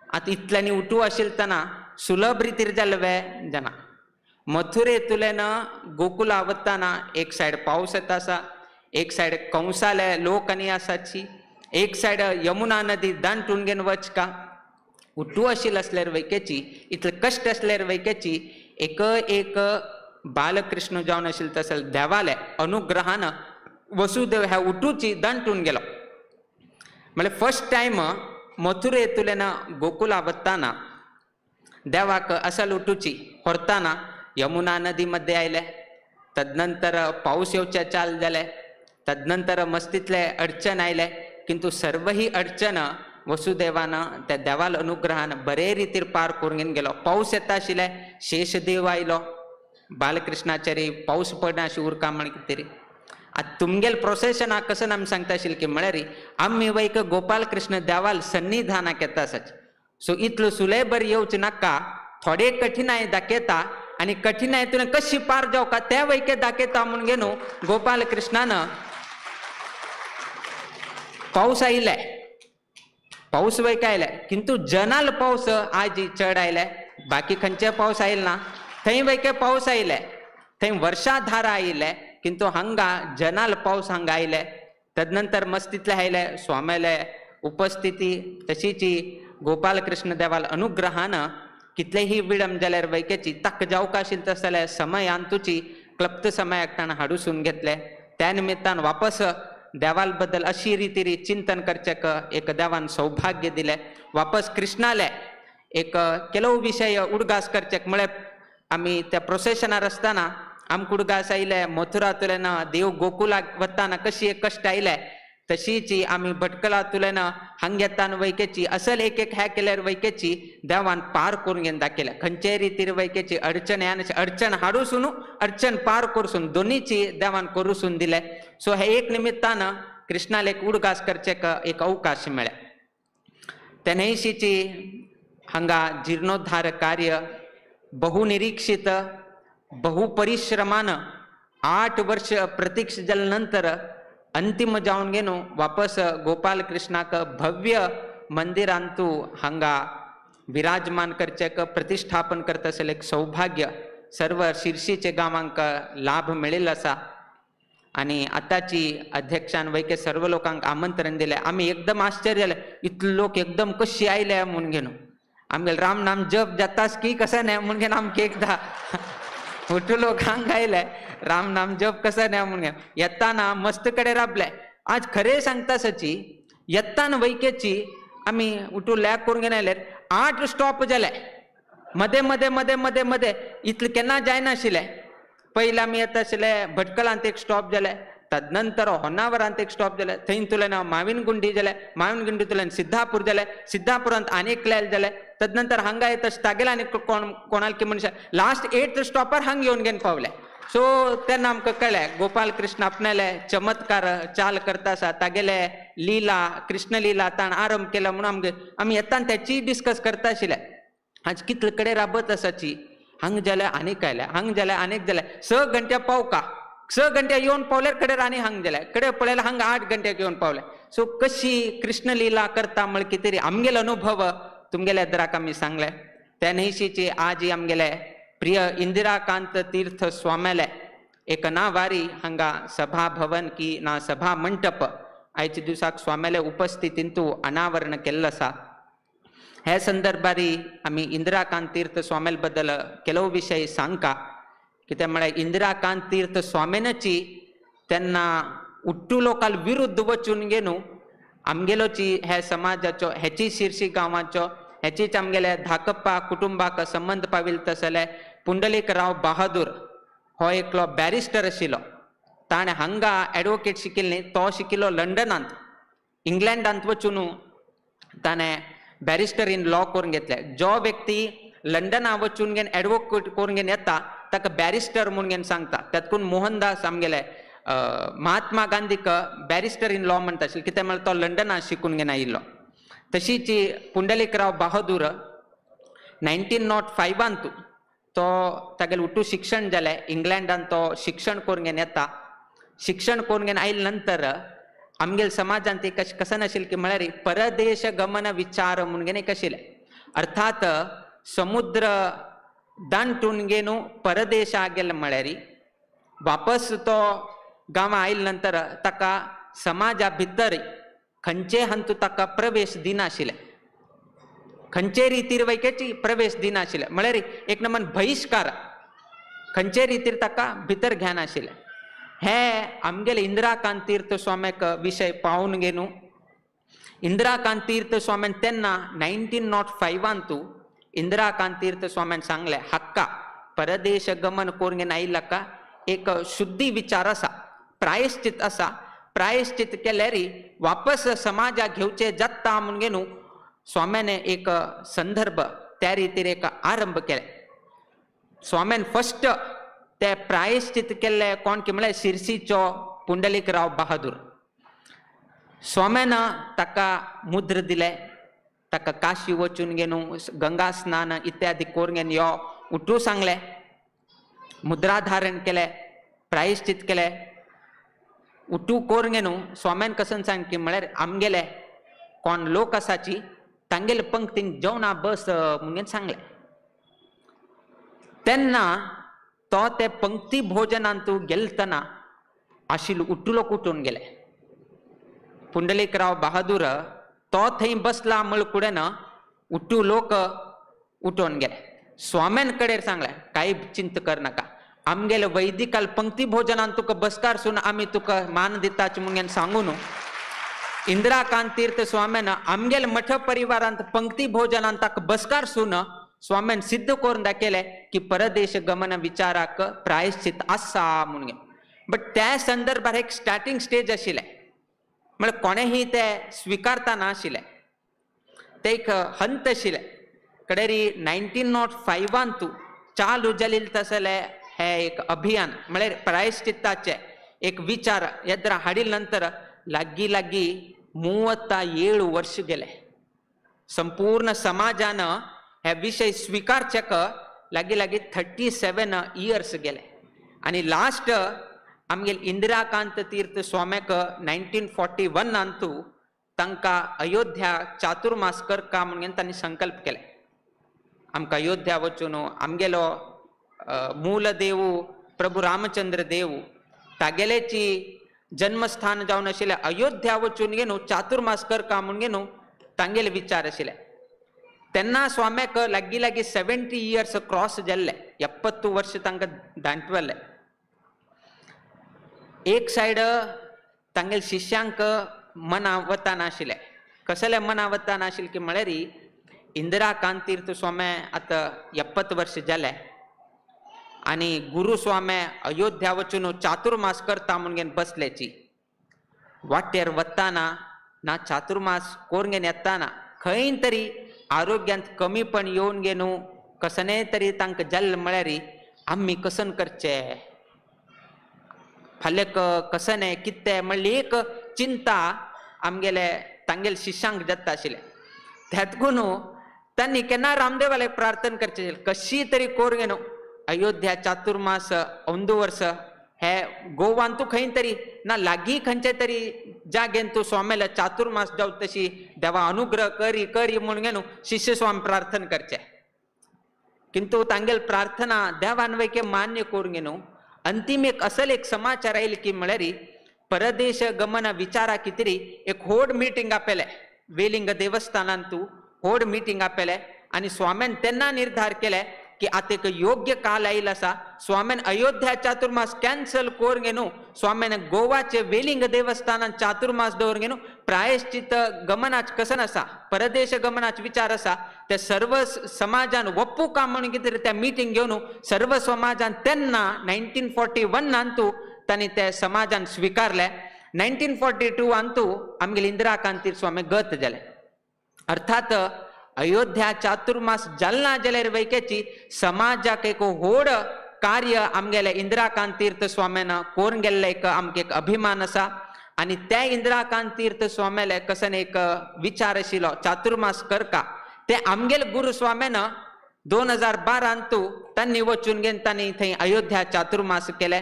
आतां इतल्यांनी उठू आशिल्लतना सुलभ रितीर जाले वे जाणा. मथुरेंतल्यान गोकुला वतना एक सायड पावस येता आसा, एक सायड कंसाले लोक आनी आसाची, एक सायड यमुना नदी दांटून घेवन वचका. उठू आशिल्ल आसल्यार वैकेची इतले कश्ट आसल्यार वैकेची एक एक बालकृष्ण जावन आशिल्ले तसले देवाले अनुग्रहान वसुदेव ह्या उठूची दांटून गेलो. म्हळ्यार फर्स्ट टायम मथुरेंतल्यान गोकुला वतना देवाक असल उठूची व्हरतना यमुना नदी मध्ये आयले. तदनंतर पावस येवचे चाल जाले, तदनंतर मस्तीतले अडचण आयले, किंतु सर्व ही अडचण वसुदेवान त्या देवाल अनुग्रहान बरे रितीर पार करून गेलो. पावस येता आशिल्ले शेषदेव आयलो, बालकृष्णाचारी पावस पडना अशी उरका म्हण कितें. आतां तुमगेल प्रोसेशनाक कसं आमी सांगता आशिल्लें की म्हळ्यार आमी वयक गोपालकृष्ण देवाल सन्निधानाक येता आसाच. सो इतलो सुलेबर येवचें नाका, थोडे कठिनाय दाखयता आनी कठिनायेतून कशी पार जावका ते वयके दाखयता म्हूण घेवन गोपालकृष्णान पावस आयले, पावस वयक आयले, किंतु जनाल पावस आज चड आयले, बाकी खंयचे पावस आयल ना. थंय वयके पावस आयले, थंय वर्षाधारा आयले, किंतु हांगा जनाल पावस हांगा आयले. तदनंतर मस्तीतले आयले स्वाम्याले उपस्थिती तशीची गोपालकृष्ण देवाल अनुग्रहान कितलेही विळंब जाल्यार वैकेची ताक जावका आशिल्ले तसले समयान तुची क्लप्त समयाक ताणें हाडूसून घेतले. त्या निमित्तान वापस देवाल बद्दल अशी रितीरी चिंतन करचेक एक देवान सौभाग्य दिले. वापस कृष्णाले एक ಕೆಲವು विशय उडगास करचेक म्हळ्यार आमी त्या प्रोसेशनार आसतना आमकां उडगास आयले मथुरांतल्यान देव गोकुलाक वतना कशी एक कश्ट आयले तशीची आमी भटकलांतल्यान हांग येतान वैकेची असल एक एक ह्या केल्यार वैकेची देवान पार करून घेवन दाखयल्या. खंयचेय रितीर वैकेची अडचण ह्या अडचण हाडूसून अडचण पार करसून दोनीची देवान करूसून दिले. सो हे एक निमित्तान कृष्णाले एक उडगास करचेक एक अवकाश मेळ्ळे. तेन्हयशीची हांगा जीर्णोद्धार कार्य बहुनिरीक्षित बहुपरिश्रमान 8 वर्ष प्रतीक्ष जाल्या नंतर अंतिम जावन घेवन वापस गोपालकृष्णाक भव्य मंदिरांतू हांगा विराजमान करचेक प्रतिष्ठापन करता आसलें एक सौभाग्य सर्व शिर्शीचे गांवांक लाभ मेळिल्लो आसा. आनी आतांची अध्यक्षान वैके सर्व लोकांक आमंत्रण दिलें. आमी एकदम आश्चर्य जालें, इतले लोक एकदम कशी आयले म्हूण घेवन. आमगेले राम नाम जप जातास की कसं न्हय म्हूण घेवन आमकां एकदां उठू लोक हांगा आयले राम नाम जप कसं न्हय म्हूण घेवन येताना मस्त कडेन राबले. आज खरें सांगता सची येताना वैकेची आमी उठू लॅग करून घेवन आयले 8 स्टॉप जाले मध्ये मध्ये मध्ये मध्ये मध्ये इतले केन्ना जायनाशिल्लें. पयलीं आमी येता आशिल्ले भटकलांत एक स्टॉप जाले, तदनंतर होन्नावरांत एक स्टॉप जाले, थंयतल्यान माविनगुंडी जाले, माविनगुंडींतल्यान सिद्धापूर जाले, सिद्धापुरांत आनी एक जाले, तदनंतर हांगा येता तागेले आनी कोण कोणाल की मनशां लास्ट 8th स्टॉपार हांगा येवन घेवन पावले. सो तेन्ना आमकां कळ्ळें गोपालकृष्ण आपणाले चमत्कार चाल करता आसा, तागेले लिला कृष्णलिला ताणें आरंभ केला म्हणून आमगे आमी येताना तेचीय डिस्कस करता आशिल्ले. आज कितले कडेन राबत आसाची हांगा जाल्यार आनीक आयले, हांगा जाल्यार आनीक जाले, 6 घंट्या पावका 6 घंट्या येवन पावल्यार कडेन आनी हांग जाले, कडेन पळयल्यार हांगा 8 घंट्याक येवन पावले. सो कशी कृष्णलिला करता म्हळ्यार कितें तरी आमगेलो अनुभव तुमगेल्या दराक आमी सांगले. त्या न्हयशीची आज आमगेले प्रिय इंदिराकांत तीर्थ स्वाम्याले एक ना वारी हांगा सभा भवन की ना सभा मंटप आयच्या दिवसाक स्वाम्याले उपस्थितींतू अनावरण केल्लो आसा. हे संदर्भारी आमी इंदिराकांत तीर्थ स्वाम्याल बद्दल ಕೆಲವು विशय सांगका. कितें म्हळ्यार इंदिराकांत तीर्थ स्वामीनाची तेन्ना उट्टू लोकाल विरुद्ध वचून घेवन आमगेलोची हे समाजाचो हेची शिर्शी गांवाचो हेचीच आमगेले धाकप्पा कुटुंबाक संबंद पाविल्ले तसले पुंडलीक राव बहादूर हो एकलो बॅरिस्टर आशिल्लो. ताणें हांगा एडवोकेट शिकिल्ली, तो शिकिल्लो लंडनांत, इंग्लंडांत वचून ताणें बॅरिस्टर इन लॉ करून घेतले. जो व्यक्ती लंडना वचून घेवन एडवोकेट करून घेवन येता ताका बॅरिस्टर म्हूण घेवन सांगता. तातूंत मोहनदास आमगेले महात्मा गांधीक बॅरिस्टर इन लॉ म्हणटा आशिल्ले, कित्याक म्हळ्यार तो लंडनात शिकून घेवन आयिल्लो. तशीच पुंडलीकराव बहादूर 1905 तो तागेलें उटू शिक्षण जालें, इंग्लंडान तो शिक्षण करून घेवन येता. शिक्षण करून घेवन आयले नंतर आमगेले समाजांत एक अशें कशें नाशिल्लें की म्हळ्यार परदेश गमन विचार म्हणून घेवन एक आशिल्लें, अर्थात समुद्र दांटून घेवन परदेशा गेले म्हळ्यार वापस तो गांवां आयले नंतर ताका समाजा भितर खंयचे हंतू ताका प्रवेश दिनाशिल्ले, खंयचे रितीर वैकेची प्रवेश दिनाशिल्ले, म्हळ्यार एक नमन बहिश्कार, खंयचे रितीर ताका भितर घेनाशिल्ले. हे आमगेले इंदिराकांत तीर्थ स्वाम्याक विशय पावून घेवन इंदिराकांत तीर्थ स्वाम्यान तेन्ना 1905 इंदिराकांत तीर्थ स्वाम्यान सांगलें, हक्का परदेश गमन करून घेवन आयिल्ला का एक शुद्धी विचार आसा, प्रायश्चित आसा, प्रायश्चित केल्यार वापस समाजाक घेवचे जाता म्हणून घेवन स्वाम्याने एक संदर्भ त्या रितीर एक आरंभ केले. स्वाम्यान फर्स्ट ते प्रायश्चित केल्ले कोण की म्हळ्यार शिरसीचो पुंडलीकराव बहादूर. स्वाम्यान ताका मुद्र दिले, ताका काशी वचून घेवन गंगा स्नान इत्यादी करून घेवन यो उठू सांगले, मुद्रा धारण केले, प्रायश्चित केले, उठू करून घेवन स्वाम्यान कसन सांग की म्हळ्यार आमगेले कोण लोक आसाची तांगेले पंक्तीन जेवणा बस म्हणून सांगले. तेन्ना तो ते पंक्ती भोजनांत गेलतना आशिल्लो उठलो कुटून गेले. पुंडलीकराव बहादूर तो थंय बसला म्हळ कुडेन उठू लोक उठोवन गेले. स्वाम्यान कडेर सांगले, कांय चिंता कर नाका, आमगेले वैदिकाल पंक्ती भोजनान तुका बसकार सून आमी तुका मान दिताच म्हणून सांगून इंदिराकांत तीर्थ स्वाम्यान आमगेले मठ परिवारांत पंक्ती भोजनान ताका बसकार सून स्वाम्यान सिद्ध करून दाखयलें की परदेश गमन विचाराक प्रायश्चित आसा म्हणून. बट त्या संदर्भार एक स्टार्टिंग स्टेज आशिल्लें, म्हळ्यार कोणेंही ते स्विकारता नाशिल्लें, ते एक हंत आशिल्लें. कडेरी 1905 चालू जालें तसलें हे एक अभियान म्हळ्यार प्रायश्चित्ताचें एक विचार येद्रा हाडिल नंतर लागीं लागीं 37 वर्ष गेले. संपूर्ण समाजान हे विशय स्विकारचेक लागीं लागीं 37 इयर्स गेले. आनी लास्ट आमगेले इंदिराकांत तीर्थ स्वाम्याक 1941 तांकां अयोध्या चातुर्मास करका म्हणून तांणी संकल्प केले. आमकां अयोध्या वचून आमगेलो मूल देव प्रभू रामचंद्र देव तागेलेची जन्मस्थान जावन आशिल्लें अयोध्या वचून घेवन चातुर्मास करका म्हणून घेवन तांगेले विचार आशिल्ले. तेन्ना स्वाम्याक लागीं लागीं 70 इयर्स क्रॉस जाल्ले, 70 वर्ष तांकां दांटवल्ले. एक सायड तांगेले शिष्यांक मना वता नाशिल्लें, कसले मना वता नाशिल्लें की म्हळ्यार इंदिराकांत तीर्थ स्वामी आतां 70 वर्ष जाले आनी गुरु स्वामी अयोध्या वचून चातुर्मास करता म्हणून घेवन बसल्याची, वाटेर वताना ना चातुर्मास करून घेवन येताना खंय तरी आरोग्यांत कमीपण येवन घेवन कसने तरी तांकां जाल्लें म्हळ्यार आमी कसन करचे, फाल्यां कसने कितें म्हणली एक चिंता आमगेले तांगेले शिष्यांक जाता आशिल्लें. त्यातकून तांणी केन्ना रामदेवाले प्रार्थना करचें कशी तरी करून घेवन अयोध्या चातुर्मास अंदू वर्स हे गोवान तूं खंय तरी ना लागीं खंयचे तरी जागेन तूं स्वाम्याला चातुर्मास जावं तशी देवा अनुग्रह करी करी म्हणून घेवन शिष्य स्वामी प्रार्थना करचे. किंतु तांगेल प्रार्थना देवान वैके मान्य करून घेवन अंतिम एक असल एक समाचार आयल की म्हळ्यार परदेश गमन विचारा कितरी एक होड मिटींग आपले वेलिंग देवस्थानांत तूं होड मिटींग आपले आनी स्वाम्यान तेन्ना निर्धार केले की आतां एक योग्य काल आयिल्लो आसा, स्वाम्यान अयोध्या चातुर्मास कॅन्सल करून घेवन स्वाम्यान गोवाचे वेलिंग देवस्थानान चातुर्मास दवरून घेवन प्रायश्चित गमनाच कसन आसा, परदेश गमनाच विचार आसा ते सर्व समाजान वप्पू का म्हणून कितें त्या मिटींग घेवन सर्व समाजान तेन्ना 1941 तांणी ते समाजान स्विकारले. 1942 आमगेले इंदिराकांत स्वामी गत जाले. अर्थात अयोध्या चातुर्मास जालना जाल्यार वैकेची समाजाक एक होड कार्य आमगेले इंदिराकांत तीर्थ स्वाम्यान कोरून गेल्ले एक आमकां एक अभिमान आसा. आनी त्या इंदिराकांत तीर्थ स्वाम्याले कसन एक विचार आशिल्लो चातुर्मास करका, ते आमगेले गुरु स्वाम्यान 2012 तूं तांणी वचून घेवन तांणी थंय अयोध्या चातुर्मास केले.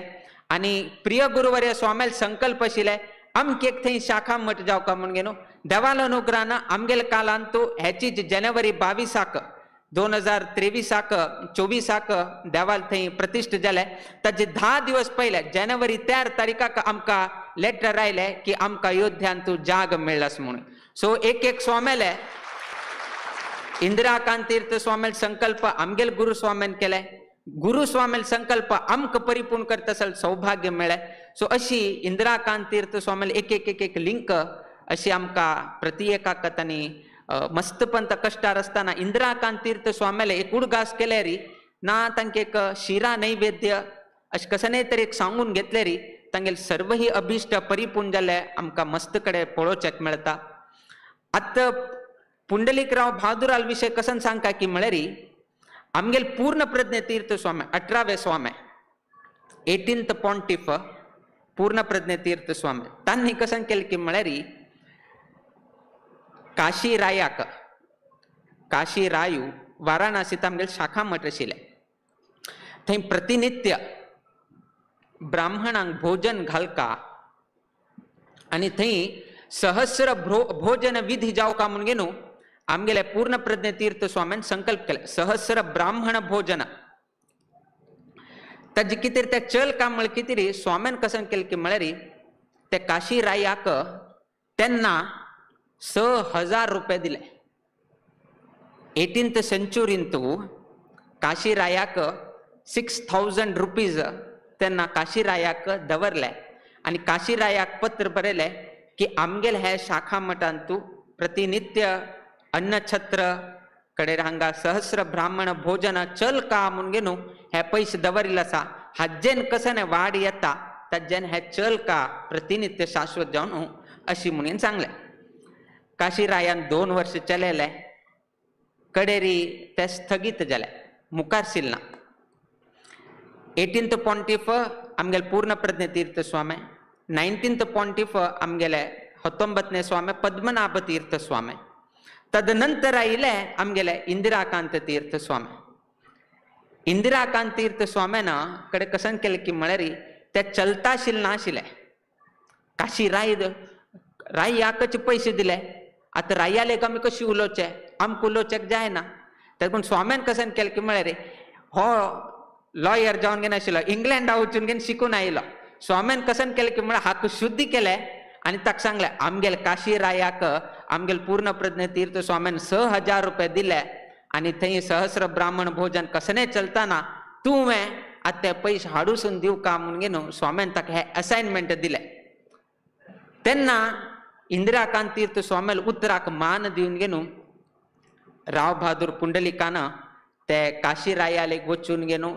आनी प्रिय गुरुवर्य स्वाम्याले संकल्प आशिल्ले आमकां एक थंय शाखा मठ जावका म्हूण घेवन देवाल अनुग्रहान आमगेले कालान तूं हेची जानेवारी 22 2023 24 देवाल थंय प्रतिश्ठा जाले. ताजे 10 दिवस पयले जानेवारी 13 तारीखाक आमकां लेटर आयले की आमकां अयोध्यान तूं जाग मेळ्ळास म्हणून. सो एक एक स्वाम्याले इंदिराकांत तीर्थ स्वाम्याले संकल्प आमगेल गुरु स्वाम्यान केले, गुरु स्वाम्याले संकल्प आमकां परिपूर्ण करता असल सौभाग्य मेळ्ळें. सो अशी इंदिराकांत तीर्थ स्वाम्याले एक एक एक एक लिंक अशी आमकां प्रति एकाक तांणी मस्तपंत कश्टार आसतना इंदिराकांत तीर्थ स्वाम्याले एक उडगास केले री ना तांकां एक शिरा नैवेद्य अशें कसं तरी एक सांगून घेतले री तांगेले सर्वही अभिश्ट परिपूर्ण जाले आमकां मस्त कडेन पळोवच्याक मेळटा. आतां पुंडलीकराव बहादुराल विशय कसन सांगता की म्हळ्यार आमगेले पूर्ण प्रज्ञ तीर्थ स्वामी 18वे स्वामी 18th pontiff पूर्ण प्रज्ञ तीर्थ स्वामी तांणी कसन केलें की म्हळ्यार काशी रायाक काशी रायू वाराणसीत आमगेले शाखा मठ आशिल्ले थंय प्रतिनित्य ब्राह्मणांक भोजन घालका आनी थंय सहस्र भोजन विधी जावका म्हूण घेवन आमगेले पूर्ण प्रज्ञ तीर्थ स्वाम्यान संकल्प केले सहस्र ब्राह्मण भोजन. ताजे कितें ते चल काम म्हळ्यार कितें स्वाम्यान कसन केलें की म्हळ्यार ते काशी रायाक तेन्ना 6000 रुपये दिले. 18th सेंचुरीन तूं काशी रायाक 6000 रुपीज तेन्ना काशी रायाक दवरले आनी काशी रायाक पत्र बरयलें की आमगेले हे शाखा मठान तूं प्रतिनित्य अन्नछत्र कडेर हांगा सहस्र ब्राह्मण भोजन चल का म्हूण घेवन हे पयशे दवरिल्ले आसा हाजेन कसन वाड येता ताजेन हे चल का प्रतिनित्य शाश्वत जावन अशी म्हणून सांगलें. काशी रायान 2 वर्ष चलयले कडेरी ते स्थगीत जाले मुखार सिलना. 18th pontiff आमगेले पूर्ण प्रज्ञ तीर्थ स्वामी, 19th pontiff आमगेले 19 स्वामी पद्मनाभ तीर्थ स्वामी, तदनंतर आयले आमगेले इंदिराकांत तीर्थ स्वामी. इंदिराकांत तीर्थ स्वाम्यान कडे कसन केलें की म्हळ्यार ते चलताशील नाशिल्ले. काशी राय रायाकच पयशे दिले आतां रायाले आमी कशी उलोवचें आमकां उलोवचें जायना. तेका स्वाम्यान कसन केलें की म्हळ्यार हो लॉयर जावन घेवन आशिल्लो इंग्लंडा वचून घेवन शिकून आयलो. स्वाम्यान कसन केलें की म्हळ्यार हाका शुद्धी केलें आनी ताका सांगलें आमगेले काशी रायाक आमगेले पूर्ण प्रज्ञ तीर्थ स्वाम्यान 6000 रुपये दिले आनी थंय सहस्र ब्राह्मण भोजन कसने चलतना तुवें आतां ते पयशे हाडूसून दिवका म्हूण घेवन स्वाम्यान ताका हें असायनमेंट दिलें. तेन्ना इंदिराकांत तीर्थ स्वाम्याले उतराक मान दिवन घेवन राव बहादूर पुंडलिकान ते काशी रायाले वचून घेवन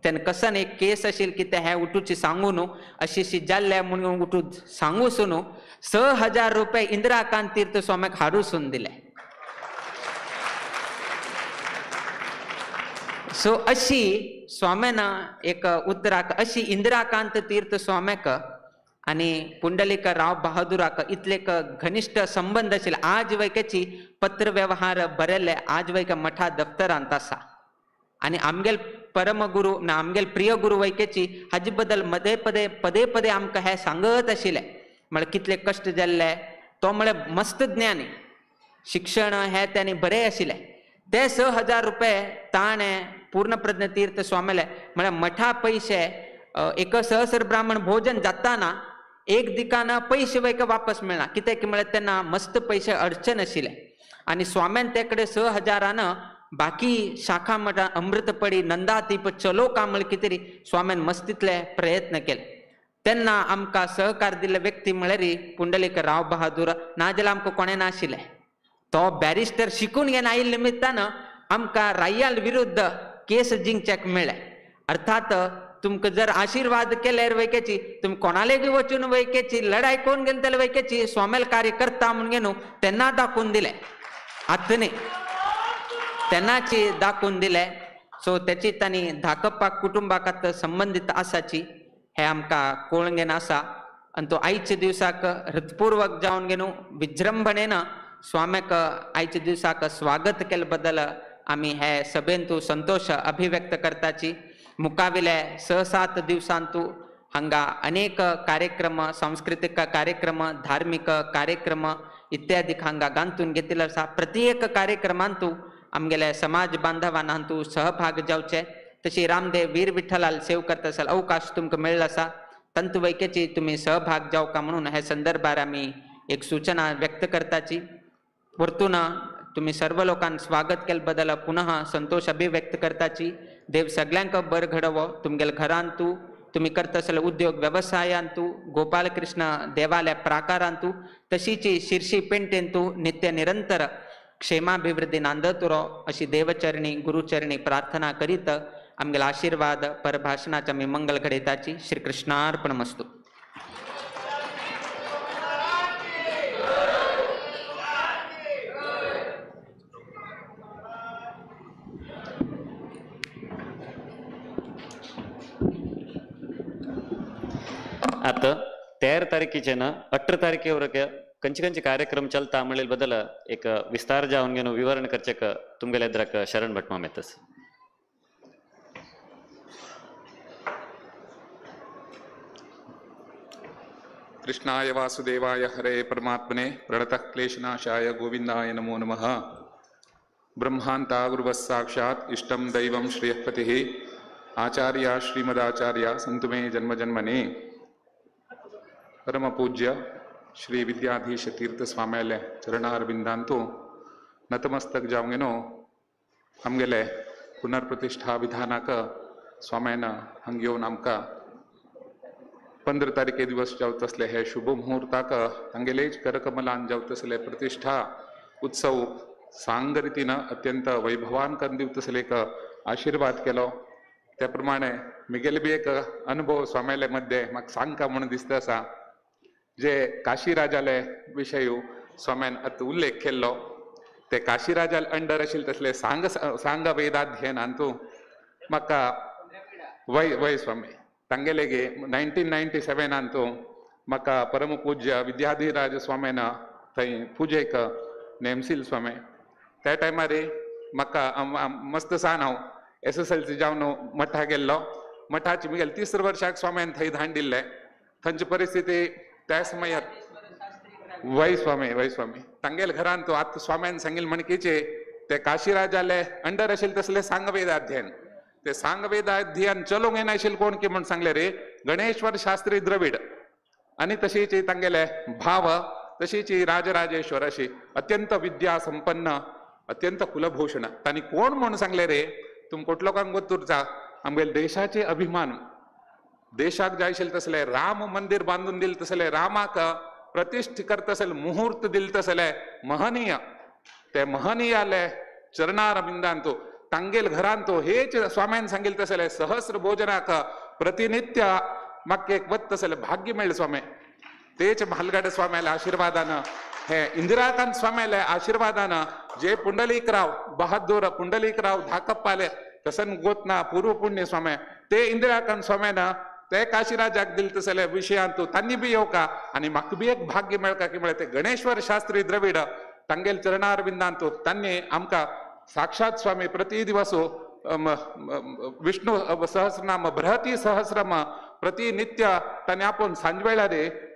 तेन्ना कसन एक केस आशिल्ली की ते हें उठूची सांगू न्हू अशी अशी जाल्ले म्हणून उठू सांगूच न्हू 6000 रुपये इंदिराकांत तीर्थ स्वाम्याक हाडूसून दिले. सो अशी स्वाम्यान एक उतराक अशी इंदिराकांत तीर्थ स्वाम्याक आनी पुंडलीक राव बहादुराक इतले घनिश्ठ संबंद आशिल्ले. आज वैकेची पत्र व्यवहार बरयल्ले आज वैक मठा दफ्तरांत आसा. आनी आमगेल परमगुरू ना आमगेल प्रिय गुरु वैकेची हाजे बद्दल मदे पदे पदे पदे आमकां हें सांगत आशिल्ले म्हळ्यार कितले कश्ट जाल्ले तो म्हळ्यार मस्त ज्ञानी शिक्षण हें ताणें बरें आशिल्लें. ते 6000 रुपये ताणें पूर्ण प्रज्ञ तीर्थ स्वाम्याले म्हळ्यार मठा पयशे एक सहस्र ब्राह्मण भोजन जाताना एक दिकान पयशे वैक वापस मेळना कित्याक म्हळ्यार तेन्ना मस्त पयशे अडचण आशिल्ले. आनी स्वाम्यान ते कडेन 6000 बाकी शाखा मठां अमृतपडी नंदादीप चलो का म्हळ्यार कितें स्वाम्यान मस्तीतले प्रयत्न केले. तेन्ना आमकां सहकार दिल्ले व्यक्ती म्हळ्यार पुंडलीक राव बहादूर नाजाल्यार आमकां कोणें नाशिल्लें. तो बॅरिस्टर शिकून घेवन आयिल्ले निमित्तान आमकां रायाल विरुद्ध केस जिंकच्याक मेळ्ळें. अर्थात तुमकां जर आशिर्वाद केल्यार वैकेची तुमी कोणालेगी वचून वैकेची लढाई कोण घेतले वैकेची स्वामेल कार्य करता म्हणून घेवन तेन्ना दाखोवन दिलें. आतां न्ही तेन्नाची दाखोवन दिलें. सो त्याची तांणी धाकप्पा कुटुंबाक संबंदीत आसाची हे आमकां कळून घेवन आसा. आनी तो आयच्या दिवसाक हृत्पूर्वक जावन घेवन विजृंभणेन स्वाम्याक आयच्या दिवसाक स्वागत केले बद्दल आमी हे सभेंतू संतोष अभिव्यक्त करताची. मुखाविले 6-7 दिवसांतू हांगा अनेक कार्यक्रम, सांस्कृतिक कार्यक्रम, धार्मिक कार्यक्रम इत्यादी हांगा गांतून घेतिल्लो आसा. प्रत्येक कार्यक्रमांतू आमगेले समाज बांधवांतू सहभाग जावचे. तशी रामदेव वीर विठ्ठलाल सेव करता आसल अवकाश तुमकां मेळ्ळो आसा, तंतु वैकेची तुमी सहभाग जावका म्हणून हे संदर्भार आमी एक सूचना व्यक्त करताची. परतून तुमी सर्व लोकांक स्वागत केले बद्दल पुनः संतोष अभिव्यक्त करताची. देव सगळ्यांक बरं घडोवो, तुमगेले घरांतू, तुमी करता आसले उद्योग वेवसायांतू, गोपालकृष्ण देवालय प्राकारांतू, तशीची शिर्शी पेंटेंतू नित्य निरंतर क्षेमाभिवृद्धी नांदत उरो अशी देवचरणी गुरुचरणी प्रार्थना करीत आमगेले आशीर्वाद परभाषणाचे आमी मंगल घडयताची. श्रीकृष्णार्पणमस्तु. आता 13 तारखेचे ना 18 तारखेवर कंचे कंचे कार्यक्रम चलता म्हणले बदल एक विस्तार जावन घेवन विवरण करचेक तुमगेले एद्राक शरण भट मामेतस. कृष्णाय वासुदेवाय हरे परमात्मने प्रणतः क्लेशनाशाय गोविंदाय नमो नमः. ब्रह्मांता गुरुवः साक्षात् इष्टं दैवं श्रेयःपतिः आचार्या श्रीमदाचार्या सन्तु मे जन्म जन्मने. परमपूज्य श्री विद्याधीश तीर्थ स्वाम्याले चरणारविंदांतु नतमस्तक जावंगेनो आमगेले पुनर्प्रतिष्ठा विधानाक स्वाम्यान हांगा येवन आमकां 15 तारखे दिवस जावत असले हे शुभ मुहूर्ताक तांगेलेच करकमलान जावत असले प्रतिष्ठा उत्सव सांग रितीन अत्यंत वैभवान करून दिवत असले एक आशीर्वाद केलो. त्या प्रमाणे मिगेले बी एक अनुभव स्वाम्याले मध्ये म्हाका सांगका म्हणून दिसता आसा. जे काशीराजाले विशय स्वाम्यान आतां उल्लेख केल्लो ते काशीराजाल अंडर आशिल्ले तसले सांग सांग वेदाध्ययनांतू म्हाका वय वय स्वामी तांगेले गे 1997 म्हाका परमपूज्य विद्याधिराज स्वाम्यान थंय पुजेक नेमसील स्वामी. त्या टायमार म्हाका मस्त सान हांव SSLC जावन मठा गेल्लो. मठाची मुगेले 3 वर्साक स्वाम्यान थंय धाड दिल्लें. थंयची परिस्थिती त्या समयार वय स्वामी वय स्वामी तांगेले घरान तो आतां स्वाम्यान सांगिल्लें म्हणकीचे ते काशीराजाले अंडर आशिल्ले तसले सांगवेदाध्ययन ते सांगवेदाध्ययन चलोवंक येनाशिल्लें कोण की म्हण सांगलें रे गणेश्वर शास्त्री द्रवीड आनी तशीच तांगेले भाव तशीच राजराजेश्वर अशी अत्यंत विद्या संपन्न अत्यंत कुलभूषण तांणी कोण म्हण सांगलें रे तुम कोट लोकांक गोत्तुरचा आमगेले देशाचे अभिमान देशाक जाय आशिल्लें तसलें राम मंदिर बांदून दिलें तसलें रामाक प्रतिष्ठित करतसले मुहूर्त दिल तसले महनीय ते महनीयाले चरणारविंदांतू तांगेल घरांतू हेच स्वाम्यान सांगिल तसले सहस्र भोजनाक प्रतिनित्य म्हाका एक वत तसले भाग्य मेळ्ळें स्वामी. तेच म्हालगाडे स्वाम्याल्या आशीर्वादान हे इंदिराकांत स्वाम्याल्या आशीर्वादान जे पुंडलीकराव बहादूर पुंडलीकराव धाकप्पाले तसन गोतना पूर्व पुण्य स्वामी ते इंदिराकांत स्वाम्यान ते काशीराजाक दिल तसले विशयांतू तांणी बी येवका आनी म्हाका बी एक भाग्य मेळका की म्हळ्यार ते गणेश्वर शास्त्री द्रवीड तांगेल चरणारविंदांतू तांणी आमकां साक्षात स्वामी प्रति दिवस विष्णु सहस्रनाम बृहती सहस्रम प्रतिनित्य तांणी आपोवन सांजवेळार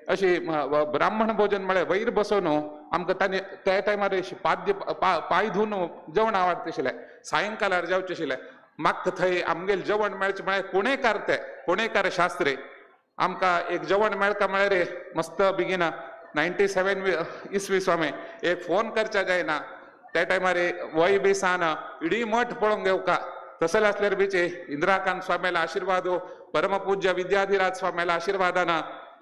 अशी ब्राह्मण भोजन म्हळ्यार वयर बसोवन आमकां तांणी त्या टायमार पाद्य पांय धुवन जेवण आवडटा आशिल्लें सायंकालार जेवचें आशिल्लें. म्हाका थंय आमगेलें जेवण मेळचें म्हळ्यार पुणेकार ते पुणेकार शास्त्री आमकां एक जेवण मेळटा म्हळ्यार मस्त बेगीन 97 इसवी स्वामी एक फोन करच्या जायना त्या टायमार वय बी सान इडी मठ पळोवंक घेवका तसले आसल्यार बीचे इंदिराकांत स्वाम्याला आशीर्वाद परमपूज्य विद्याधिराज स्वाम्याला आशीर्वादान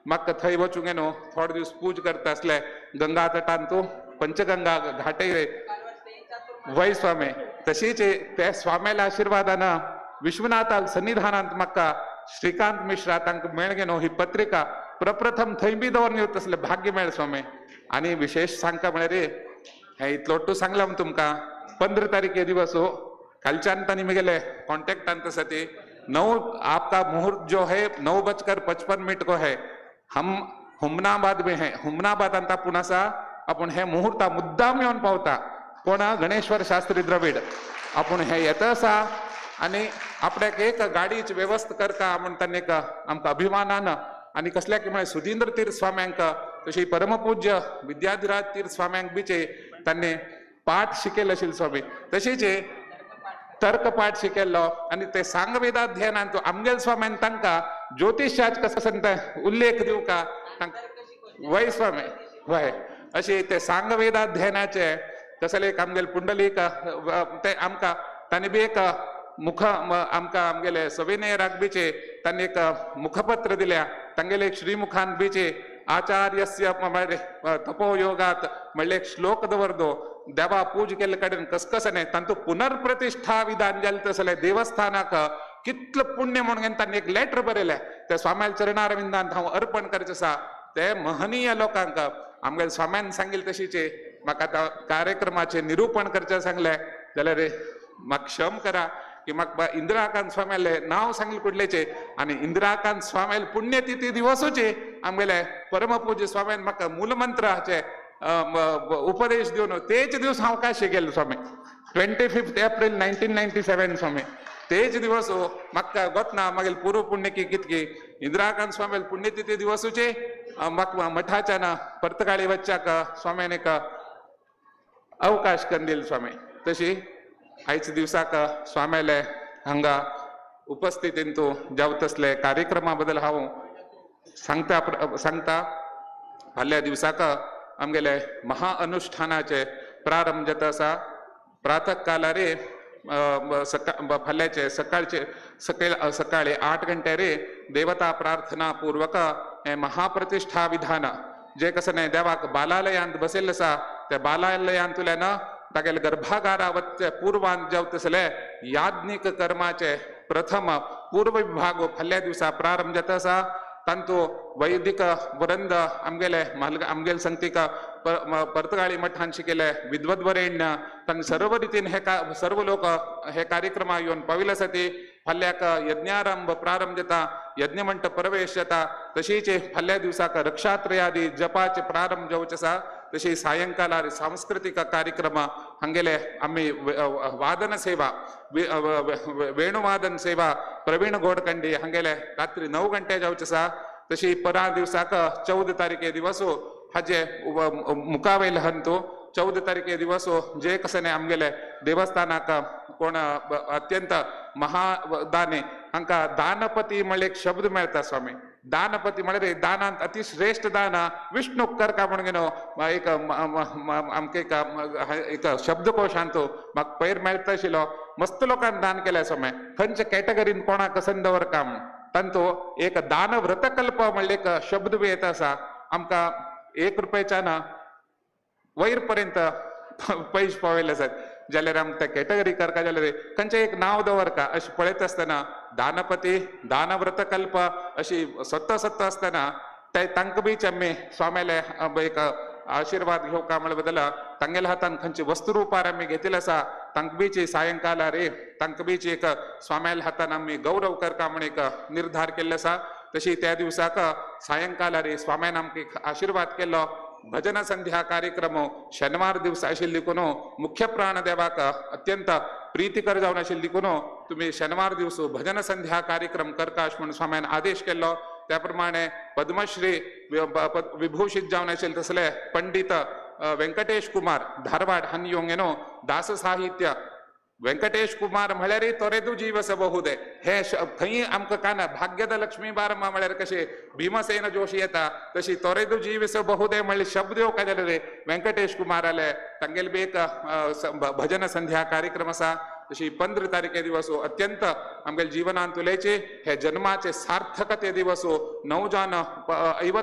म्हाका थंय वचूंक न्हू थोडे दीस पूज करता आसले गंगा तटांतू पंचगंगा घाटे वय स्वामी तशीच त्या स्वाम्याला आशीर्वादान विश्वनाथाल सन्निधानांत म्हाका श्रीकांत मिश्रा तांकां मेळगे न्हू ही पत्रिका प्रप्रथम थंय बी दवरून येवत आसले भाग्य मेळ्ळें स्वामी. आनी विशेष सांगता म्हळ्यार रे हें इतलोटू सांगलां तुमकां 15 तारखे दिवस हो कालच्यान तांणी म्हगेले कॉन्टेक्टान आसा ती 9 आपका मुहूर्त जो है 9:55 को है. हम हुमनाबाद में है. हुमनाबाद आपूण आसा आपूण हे मुहूर्ता मुद्दाम येवन पावता. कोण गणेश्वर शास्त्री द्रवीड आपूण हे येता आसा आनी आपल्याक एक गाडीची वेवस्था करता म्हूण तांणी एक आमकां अभिमानान आनी कसल्या की म्हळ्यार सुधींद्र तीर्थ स्वाम्यांक तशी परमपूज्य विद्याधिराज तीर्थ स्वाम्यांक बीचे तांणी पाठ शिकयले आशिल्ले स्वामी. तशीच तर्क पाठ शिकयल्लो आनी ते सांगवेदाध्ययनान तो आमगेल स्वाम्यान तांकां ज्योतिशाच कसो उल्लेख दिवका वय स्वामी वय अशें ते सांगवेदाध्ययनाचे तसले एक आमगेले पुंडलीक ते आमकां तांणी बी एक मुख आमकां आमगेले सविनय रागबीचे तांणी एक मुखपत्र दिल्या. तांगेले एक श्रीमुखान बीचे आचार्यस्य तपोयोगात म्हणले एक श्लोक दवरदो देवा पूज केल्ले कडेन कसकसने तांतू पुनर्प्रतिष्ठा विधान जालें तसलें देवस्थानाक कितलें पुण्य म्हणून तांणी एक लेटर बरयलें ते स्वाम्याल चरणारविंदान हांव अर्पण करचें आसा ते महनीय लोकांक आमगेले स्वाम्यान सांगिल्लें तशीचे म्हाका आतां कार्यक्रमाचें निरूपण करचें सांगलें जाल्यार म्हाका क्षम करा की म्हाका इंदिराकांत स्वाम्यालें नांव सांगलें कुडलेचें आनी इंदिराकांत स्वाम्याले पुण्यतिथी दिवसूचे आमगेले परमपूज्य स्वाम्यान म्हाका मूलमंत्राचे उपदेश दिवन तेच दिवस हांव काय शिकेलो स्वामी 25 एप्रिल 1997 स्वामी तेच दिवस म्हाका गोतना मागीर पूर्व पुण्यकी कितकी इंदिराकांत स्वामी पुण्यतिथी दिवसूचे म्हाका मठाच्यान पर्तगाळी वच्चाक स्वाम्यान एक अवकाश करून दिलो स्वामी. तशी आयच्या दिवसाक स्वाम्याले हांगा उपस्थितीन तूं जावं तसले कार्यक्रमा बद्दल हांव सांगता. फाल्यां दिवसाक आमगेले महाअनुष्ठानाचे प्रारंभ जाता आसा. प्रातः कालारे फाल्यांचे सकाळचे सकाळी 8 गंट्यारे देवता प्रार्थना पूर्वक हें महाप्रतिष्ठा विधान जे कसं न्हय देवाक बालालयांत बसयल्लें आसा त्या बालालयांतल्यान तागेले गर्भागारावत पूर्वान जावं तसले याज्ञिक कर्माचे प्रथम पूर्व विभाग फाल्यां दिवसा प्रारंभ जाता आसा. तांतू वैदिक वृंद आमगेले आमगेले संगतीक पर्तगाळी मठान शिकयले विद्वद्वरेण्य तांणी सर्व रितीन हे सर्व लोक हे कार्यक्रमा येवन पाविल्ले आसा. ती फाल्यांक यज्ञारंभ प्रारंभ जाता, यज्ञमंडप प्रवेश जाता. तशीच फाल्यां दिवसाक रक्षात्रयादी जपाचे प्रारंभ जावचे आसा. तशी सायंकालार सांस्कृतिक कार्यक्रम हांगेले आमी वादन सेवा वेणुवादन सेवा प्रवीण गोडकंडी हांगेले रात्री 9 गंटे जावचे आसा. तशी परा दिवसाक 14 तारखे दिवस हाजे मुखावयले हंतू 14 तारखे दिवस जे कसने आमगेले देवस्थानाक कोण अत्यंत महादाने हांकां दानपती म्हणले एक शब्द मेळटा स्वामी. दानपती म्हळ्यार दानांत अतिश्रेष्ठ दान विष्णु करका म्हणून एक आमकां एक शब्दकोशांत म्हाका पयर मेळटा आशिल्लो. मस्त लोकांक दान केलें स्वामी. खंयच्या कॅटेगरीन कोणाक संद दवरका म्हूण तांचो एक दान व्रतकल्प म्हणले एक शब्द बी येता आसा. आमकां 1 रुपयाच्यान वयर पर्यंत पयशे पावयले आसात जाल्यार आमकां त्या कॅटेगरी करका जाल्यार खंयचें एक नांव दवरका अशें पळयता आसतना दानपती दानव्रतकल्प अशी सत्ता सत्ता आसतना ते तांकां बीच आमी स्वाम्याले एक आशिर्वाद घेवका म्हळ्या बदला तांगेल्या हातान खंयची वस्तू रुपार आमी घेतिल्ले आसा तांकां बीच सायंकाला रे तांकां बीच एक स्वाम्याल्या हातान आमी गौरव करका म्हण एक निर्धार केल्लो आसा. तशी त्या दिवसाक सायंकाला रे स्वाम्यान आमकां एक आशिर्वाद केल्लो. भजन संध्या कार्यक्रम शनिवार दिवस आशिल्ले देखून मुख्य प्राणदेवाक अत्यंत प्रीतिकर जावन आशिल्ले देखून तुमी शनिवार दिवस भजन संध्या कार्यक्रम करता अशें म्हूण स्वाम्यान आदेश केल्लो. त्या प्रमाणे पद्मश्री विभूषित जावन आशिल्ले तसले पंडित वेंकटेश कुमार धारवाड हांणी येवंक न्हू दास साहित्य वेंकटेश कुमार म्हळ्यार तोरेदू जीव सबहुदे हे थंय आमकां काना भाग्यद लक्ष्मी बारमा म्हळ्यार कशें भीमसेन जोशी येता तशी तोरेदू जीव सबहुदे म्हणले शब्द येवका जाल्यार रे वेंकटेश कुमाराले तांगेले बी एक भजन संध्या कार्यक्रम आसा. तशी 15 तारखे दिवस अत्यंत आमगेले जीवनांत उलयचे हे जन्माचे सार्थकते दिवस 9 जान 9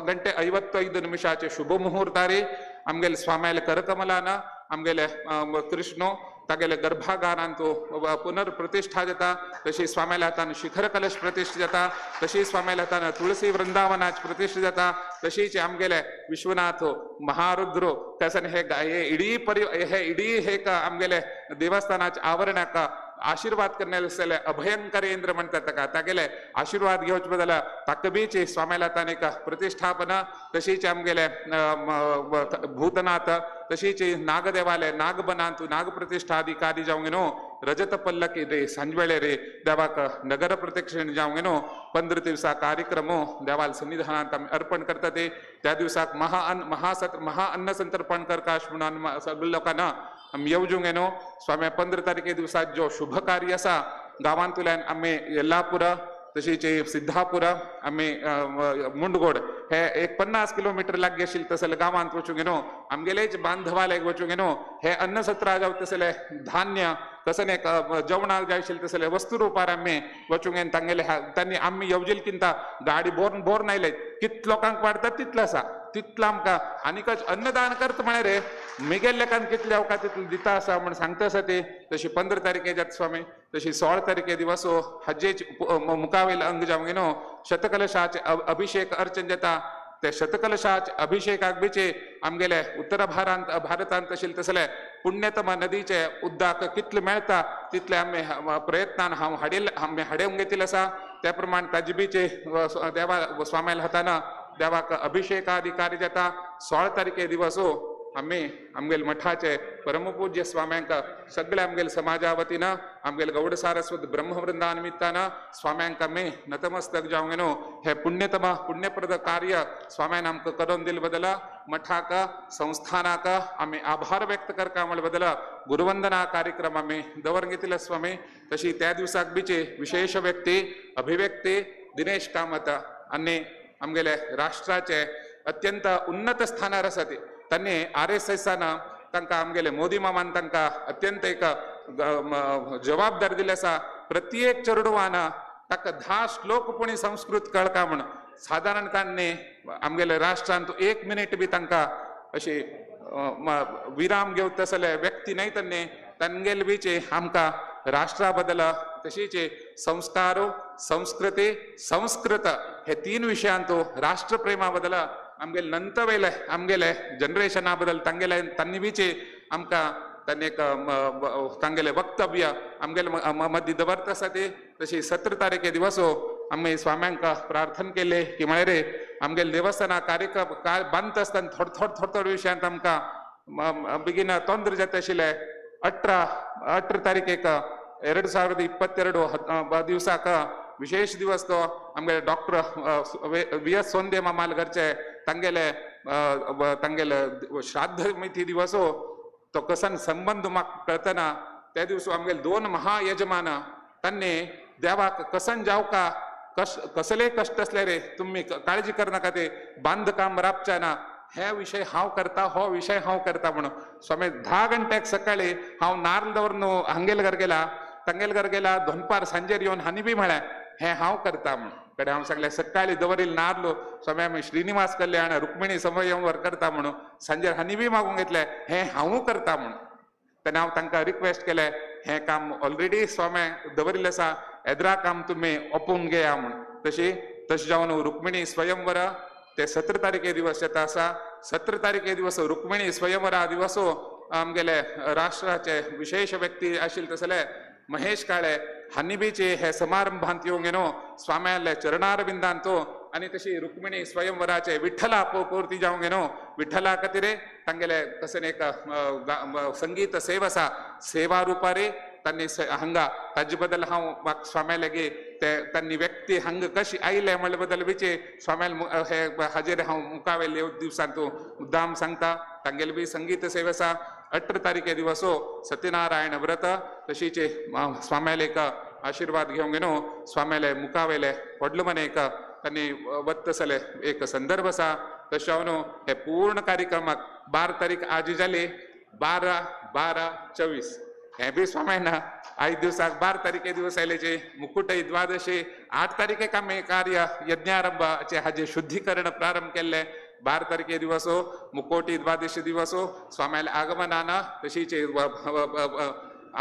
गंटे 55 निमिषाचे शुभ मुहूर्तारे आमगेले स्वाम्याले करकमलान आमगेले कृष्ण तागेले गर्भागारांतू पुनर्प्रतिष्ठा जाता तशी स्वाम्याल्या हातान शिखर कलश प्रतिष्ठा जाता तशी स्वाम्याल्या हातान तुळसी वृंदावनाच प्रतिष्ठा जाता तशीच आमगेले विश्वनाथ महारुद्र कसन हे इडी परि हे इडी हे आमगेले देवस्थानाचे आवरणाक आशीर्वाद करण्याले अभयंकरेंद्र म्हणतात ताका तागेले आशीर्वाद घेवचे बदल ताकबीचे स्वाम्याल्या हातान एक प्रतिष्ठापना तशीच आमगेले भूतनाथ तशीच नागदेवालय नागबनांतू नागप्रतिष्ठा आदी कार्य जावंक न्हू रजत पल्लकी रे सांजवेळे रे देवाक नगर प्रदक्षिण जावंक न्हू 15 दिवसा कार्यक्रम देवाल सन्निधानांत आमी अर्पण करता ते त्या दिवसाक महा अन्न संतर्पण करका म्हणून सगळ्या लोकांना आमी येवजूंक न्हू स्वामी 15 तारखे दिवसाक जो शुभ कार्य आसा गांवांतल्यान आमी येल्लापुर तशीच सिद्धापूर आमी मुंडगोड हे एक 50 किलोमीटर लागीं आशिल्ले तसले गांवांत वचूंक न्हू आमगेलेच बांधवालय वचूंक न्हू हे अन्नसत्रां जावं तसले धान्य तसले एक जेवणाक जाय आशिल्ले तसले वस्तू रुपार आमी वचूंक तांगेले तांणी आमी येवजील किंता गाडी बोर बोर आयले कितले लोकांक वाडटा तितलें आसा तितलें आमकां आनीकच अन्नदान करता म्हळ्यार रे मिगेल लेखान कितले अवकाश तितले दिता आसा म्हण सांगता आसा ती तशी 15 तारखे जाता स्वामी तशी 16 तारखे दिवस हाजेच मुखावेल अंग जावंक न्हू शतकलशाचे अभिषेक अर्चन जाता ते शतकलशाचे अभिषेकाक बीचे आमगेले उत्तर भारतांत आशिल्ले तसले पुण्यतम नदीचे उदक कितले मेळटा तितले आमी प्रयत्नान हांव हाडिल्ले आमी हाडूंक घेतिल्ले आसा त्या प्रमाण ताजे बीचे देवा स्वाम्याल्या हातान देवाक अभिषेकादी कार्य जाता 16 तारखे दिवस आमी आमगेले मठाचे परमपूज्य स्वाम्यांक सगळे आमगेले समाजा वतीन आमगेले गौड सारस्वत ब्रह्मवृंदा निमित्तान स्वाम्यांक आमी नतमस्तक जावंक न्हू हे पुण्यतम पुण्यप्रद कार्य स्वाम्यान आमकां करून दिले बदल मठाक संस्थानाक आमी आभार व्यक्त करका म्हळ्या बदल गुरुवंदना कार्यक्रम आमी दवरून घेतिल्ले स्वामी तशी त्या दिवसाक बीचे विशेष व्यक्ती अभिव्यक्ती दिनेश कामत आनी आमगेले राष्ट्राचे अत्यंत उन्नत स्थानार आसा ते तांणी RSSान तांकां आमगेले मोदी मामान तांकां अत्यंत एक जबाबदारी दिली आसा प्रत्येक चेडवान ताका 10 श्लोक पुणी संस्कृत कळका म्हण सादारण तांणी आमगेले राष्ट्रांत 1 मिनिट बी तांकां अशी विराम घेवता तसले व्यक्ती न्हय तांणी तांगेले बीचे आमकां राष्ट्रा बदल तशीच संस्कार संस्कृती संस्कृत हे 3 विशयांत राष्ट्रप्रेमा बदल आमगेले नंतर आमगेले जनरेशना बदल तांगेले तांणी बीचे आमकां तांणी एक तांगेले वक्तव्य आमगेले मदीं दवरता आसा ते तशी 17 तारखे दिवस आमी स्वाम्यांक प्रार्थना केले की म्हळ्यार रे आमगेले देवस्थाना कार्यक्रम काय बांदता आसतना थोडे थोडे थोडे थोडे विशयांत आमकां बेगीन तोंद्र जाता आशिल्ले 18 तारखेक 2022 दिवसाक विशेष दिवस तो आमगेले डॉक्टर VS Sonde मामाल घरचे तांगेले तांगेले श्राद्ध मिथी दिवस तो कसन संबंध म्हाका कळतना त्या दिवस आमगेले 2 महायजमान तांणी देवाक कसन जावका कसले कष्ट असले रे तुम्ही काळजी करनाका ते बांधकाम राबच्या ना हे विशय हांव करता हो विशय हांव करता म्हणून स्वामी 10 गंट्याक सकाळी हांव नार्ल दवरून हांगेल घर गेला तांगेल घर गेला दोनपार सांजेर येवन हांणी बी म्हळें हें हांव करता म्हणून कडे हांव सांगलें सकाळी दवरील नार्लो स्वामी आमी श्रीनिवास कल्याण रुक्मिणी समयंवर करता म्हणून सांजेर हांणी बी मागूंक घेतलें हें हांवूय करता म्हणून तेन्ना हांव तांकां रिक्वेस्ट केलें हें काम ऑलरेडी स्वामी दवरिल्लें आसा एद्रा काम तुमी ओपून घेया म्हणून तशी तशें जावन रुक्मिणी स्वयंवर ते 17 तारखे दिवस येता आसा 17 तारखे दिवस रुक्मिणी स्वयंवरा दिवस आमगेले राष्ट्राचे विशेष व्यक्ती आशिल्ले तसले महेश काळे हांणी बीचे हे समारंभांत येवंक न्हू स्वाम्याले चरणारविंदांत आनी तशी रुक्मिणी स्वयंवराचे विठ्ठला पूर्ती जावंक न्हू विठ्ठला खातीर तांगेले कसन एक संगीत सेवा आसा सेवा रुपारे तांणी हांगा ताजे बद्दल हांव म्हाका स्वाम्या लागीं ते तांणी व्यक्ती हांगा कशी आयले म्हणले बद्दल बीचे स्वाम्याल हे हाजेर हांव मुखावेले दिवसांत मुद्दाम सांगता तांगेले बी संगीत सेवा आसा 18 तारखे दिवस सत्यनारायण व्रत तशीच स्वाम्याले एक आशीर्वाद घेवंक न्हू स्वाम्याले मुखावेले व्हडलो मने एक तांणी वत्तसले एक संदर्भ आसा तशें हांव न्हू हे पूर्ण कार्यक्रमाक 12 तारीख आजी जाली 12/12/24 हें बी स्वाम्यान आयज दिवसाक 12 तारखे दिवस आयलेचे मुकुटय द्वादशी 8 तारखेक आमी कार्य यज्ञारंभाचे हाजे शुद्धीकरण प्रारंभ केल्लें 12 तारखे दिवस मुकोटी द्वादशी दिवस स्वाम्याले आगमनान तशीच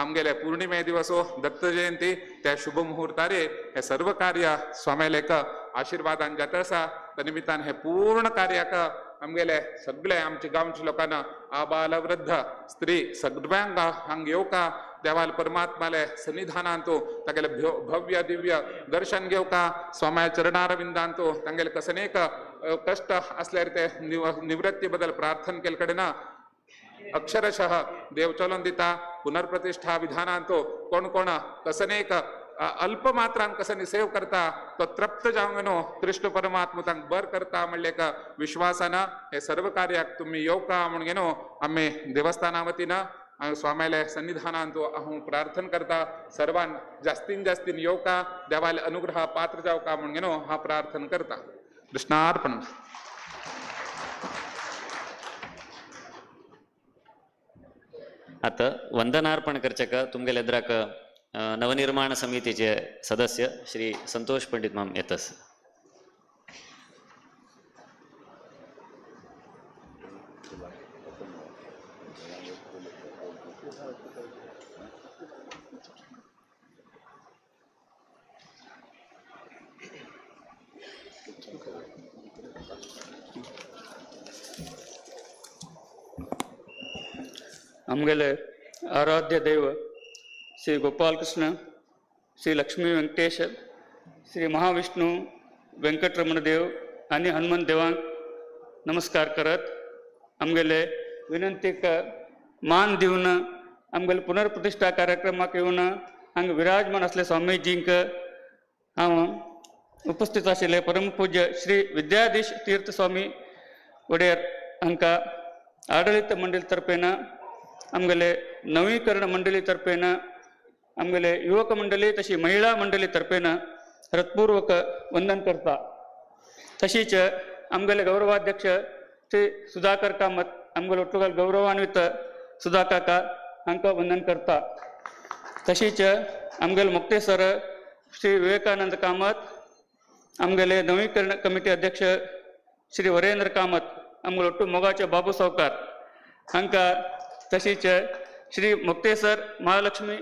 आमगेले पौर्णिमे दिवसो दत्त जयंती त्या शुभ मुहूर्तारे हे सर्व कार्य स्वाम्यालेक आशीर्वादान जाता आसा. त्या निमित्तान हे पूर्ण कार्याक आमगेले सगळे आमचे गांवच्या लोकांना आबाल वृद्ध स्त्री सगळ्यांक हांग येवका देवाल परमात्माले सन्निधानांतो तागेले भव्य दिव्य दर्शन घेवका स्वाम्या चरणारविंदांतो तांगेले कसनेक कष्ट असल्यार ते निवृत्ती बदल प्रार्थना केले कडेन अक्षरशः देव चलोवन दिता. पुनर्प्रतिष्ठा विधानांतो कोण कोण कसनेक अल्प मात्रान कसनी सेव करता तो तृप्त जावंक न्हू कृष्ण परमात्मा तांकां बर करता म्हणले एक विश्वासान हे सर्व कार्याक तुमी येवका म्हणून न्हू आमी देवस्थाना वतीन स्वाम्याले सन्निधानांतो हांव प्रार्थना करता सर्वान जास्तीन जास्तीन येवका देवाले अनुग्रह पात्र जावका म्हणून न्हू हांव प्रार्थना करता. कृष्णार्पण. आता वंदनार्पण करचेक तुमगेले एद्राक नवनिर्माण समितीचे सदस्य श्री संतोष पंडित माम येतस. आमगेले आराध्य देव श्री गोपालकृष्ण श्री लक्ष्मी वेंकटेश श्री महाविष्णू वेंकटरमण देव आनी हनुमंत देवांक नमस्कार करत आमगेले विनंतीक मान दिवन आमगेले पुनर्प्रतिष्ठा कार्यक्रमाक येवन हांगा विराजमान आसले स्वामीजींक हांव उपस्थित आशिल्ले परमपूज्य श्री विद्याधीश तीर्थ स्वामी वडेर हांकां आडळीत मंडळी तर्फेन आमगेले नवीकरण मंडळी तर्फेन आमगेले युवक मंडळी तशी महिला मंडळी तर्फेन हृत्पूर्वक वंदन करता. तशीच आमगेले गौरवाध्यक्ष श्री सुधाकर कामत आमगेले ಒಟ್ಟುಗಲ್ गौरवान्वित सुधा काका हांकां वंदन करता. तशीच आमगेले मुक्तेसर श्री विवेकानंद कामत आमगेले नवीकरण कमिटी अध्यक्ष श्री वरेंद्र कामत आमगेले ಒಟ್ಟು मोगाचे बाबू सावकार हांकां तशीच श्री मुक्तेसर महालक्ष्मी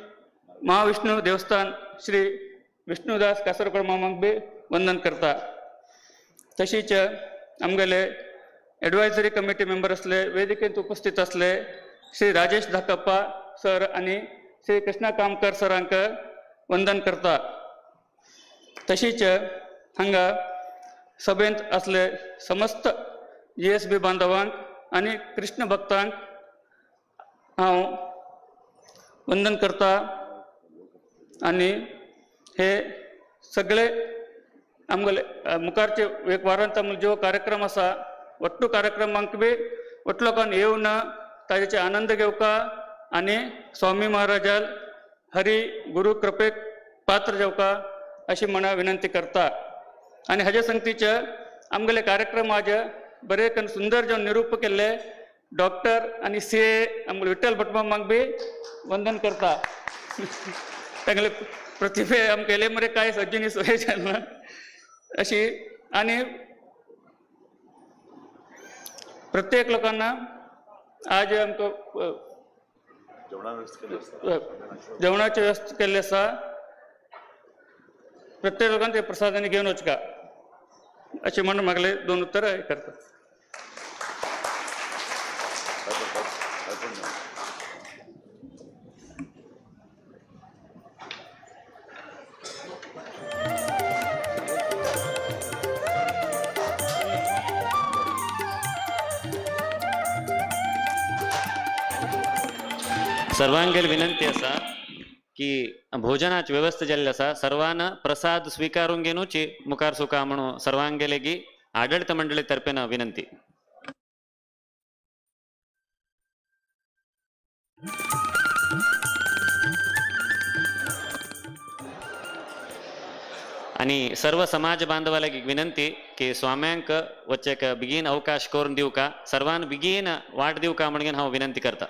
महाविष्णू देवस्थान श्री विष्णुदास कासरकोड मामाक बी वंदन करता. तशीच आमगेले एडवायजरी कमिटी मेंबर असले वेदिकेंत उपस्थित असले श्री राजेश धाकप्पा सर आनी श्री कृष्णा कामकर सरांक वंदन करता. तशीच हांगा सभेंत असले समस्त GSB बांधवांक आनी कृष्ण भक्तांक हांव वंदन करता आनी हे सगळे आमगेले मुखारचे एक वारांत आमगेलो जो कार्यक्रम आसा ಒಟ್ಟು कार्यक्रमांक बी ಒಟ್ಟು लोकांक येवन ताजेचे आनंद घेवका आनी स्वामी महाराजाल हरी गुरु कृपेक पात्र जावका अशी म्हणा विनंती करता. आनी हाजे संगतीचे आमगेले कार्यक्रम आज बरे करून सुंदर जो निरूप केल्ले डॉक्टर आनी CA आमगेले विठ्ठल भटमामाक बी वंदन करता. तांगेले प्रतिभे आमकां येयले मरे कांय सज्जनी सोय जालें अशी. आनी प्रत्येक लोकांना आज आमकां जेवणाची व्यवस्था केल्ली आसा. प्रत्येक लोकांनी ते प्रसादांनी घेवन वचका अशें म्हणून मागले दोन उत्तर हे करता. सर्वांगेल विनंती आसा की भोजनाची व्यवस्था जाल्ली आसा सर्वांना प्रसाद स्वीकारून घेवची मुखार सुका म्हणून सर्वांगेलेगी आडळीत मंडळी तर्फेन विनंती. आणि सर्व समाज बांधवाला विनंती की स्वाम्यांक वच्चेक बिगीन अवकाश करून दिवका सर्वांना बिगीन वाट दिवका म्हणून हांव विनंती करता.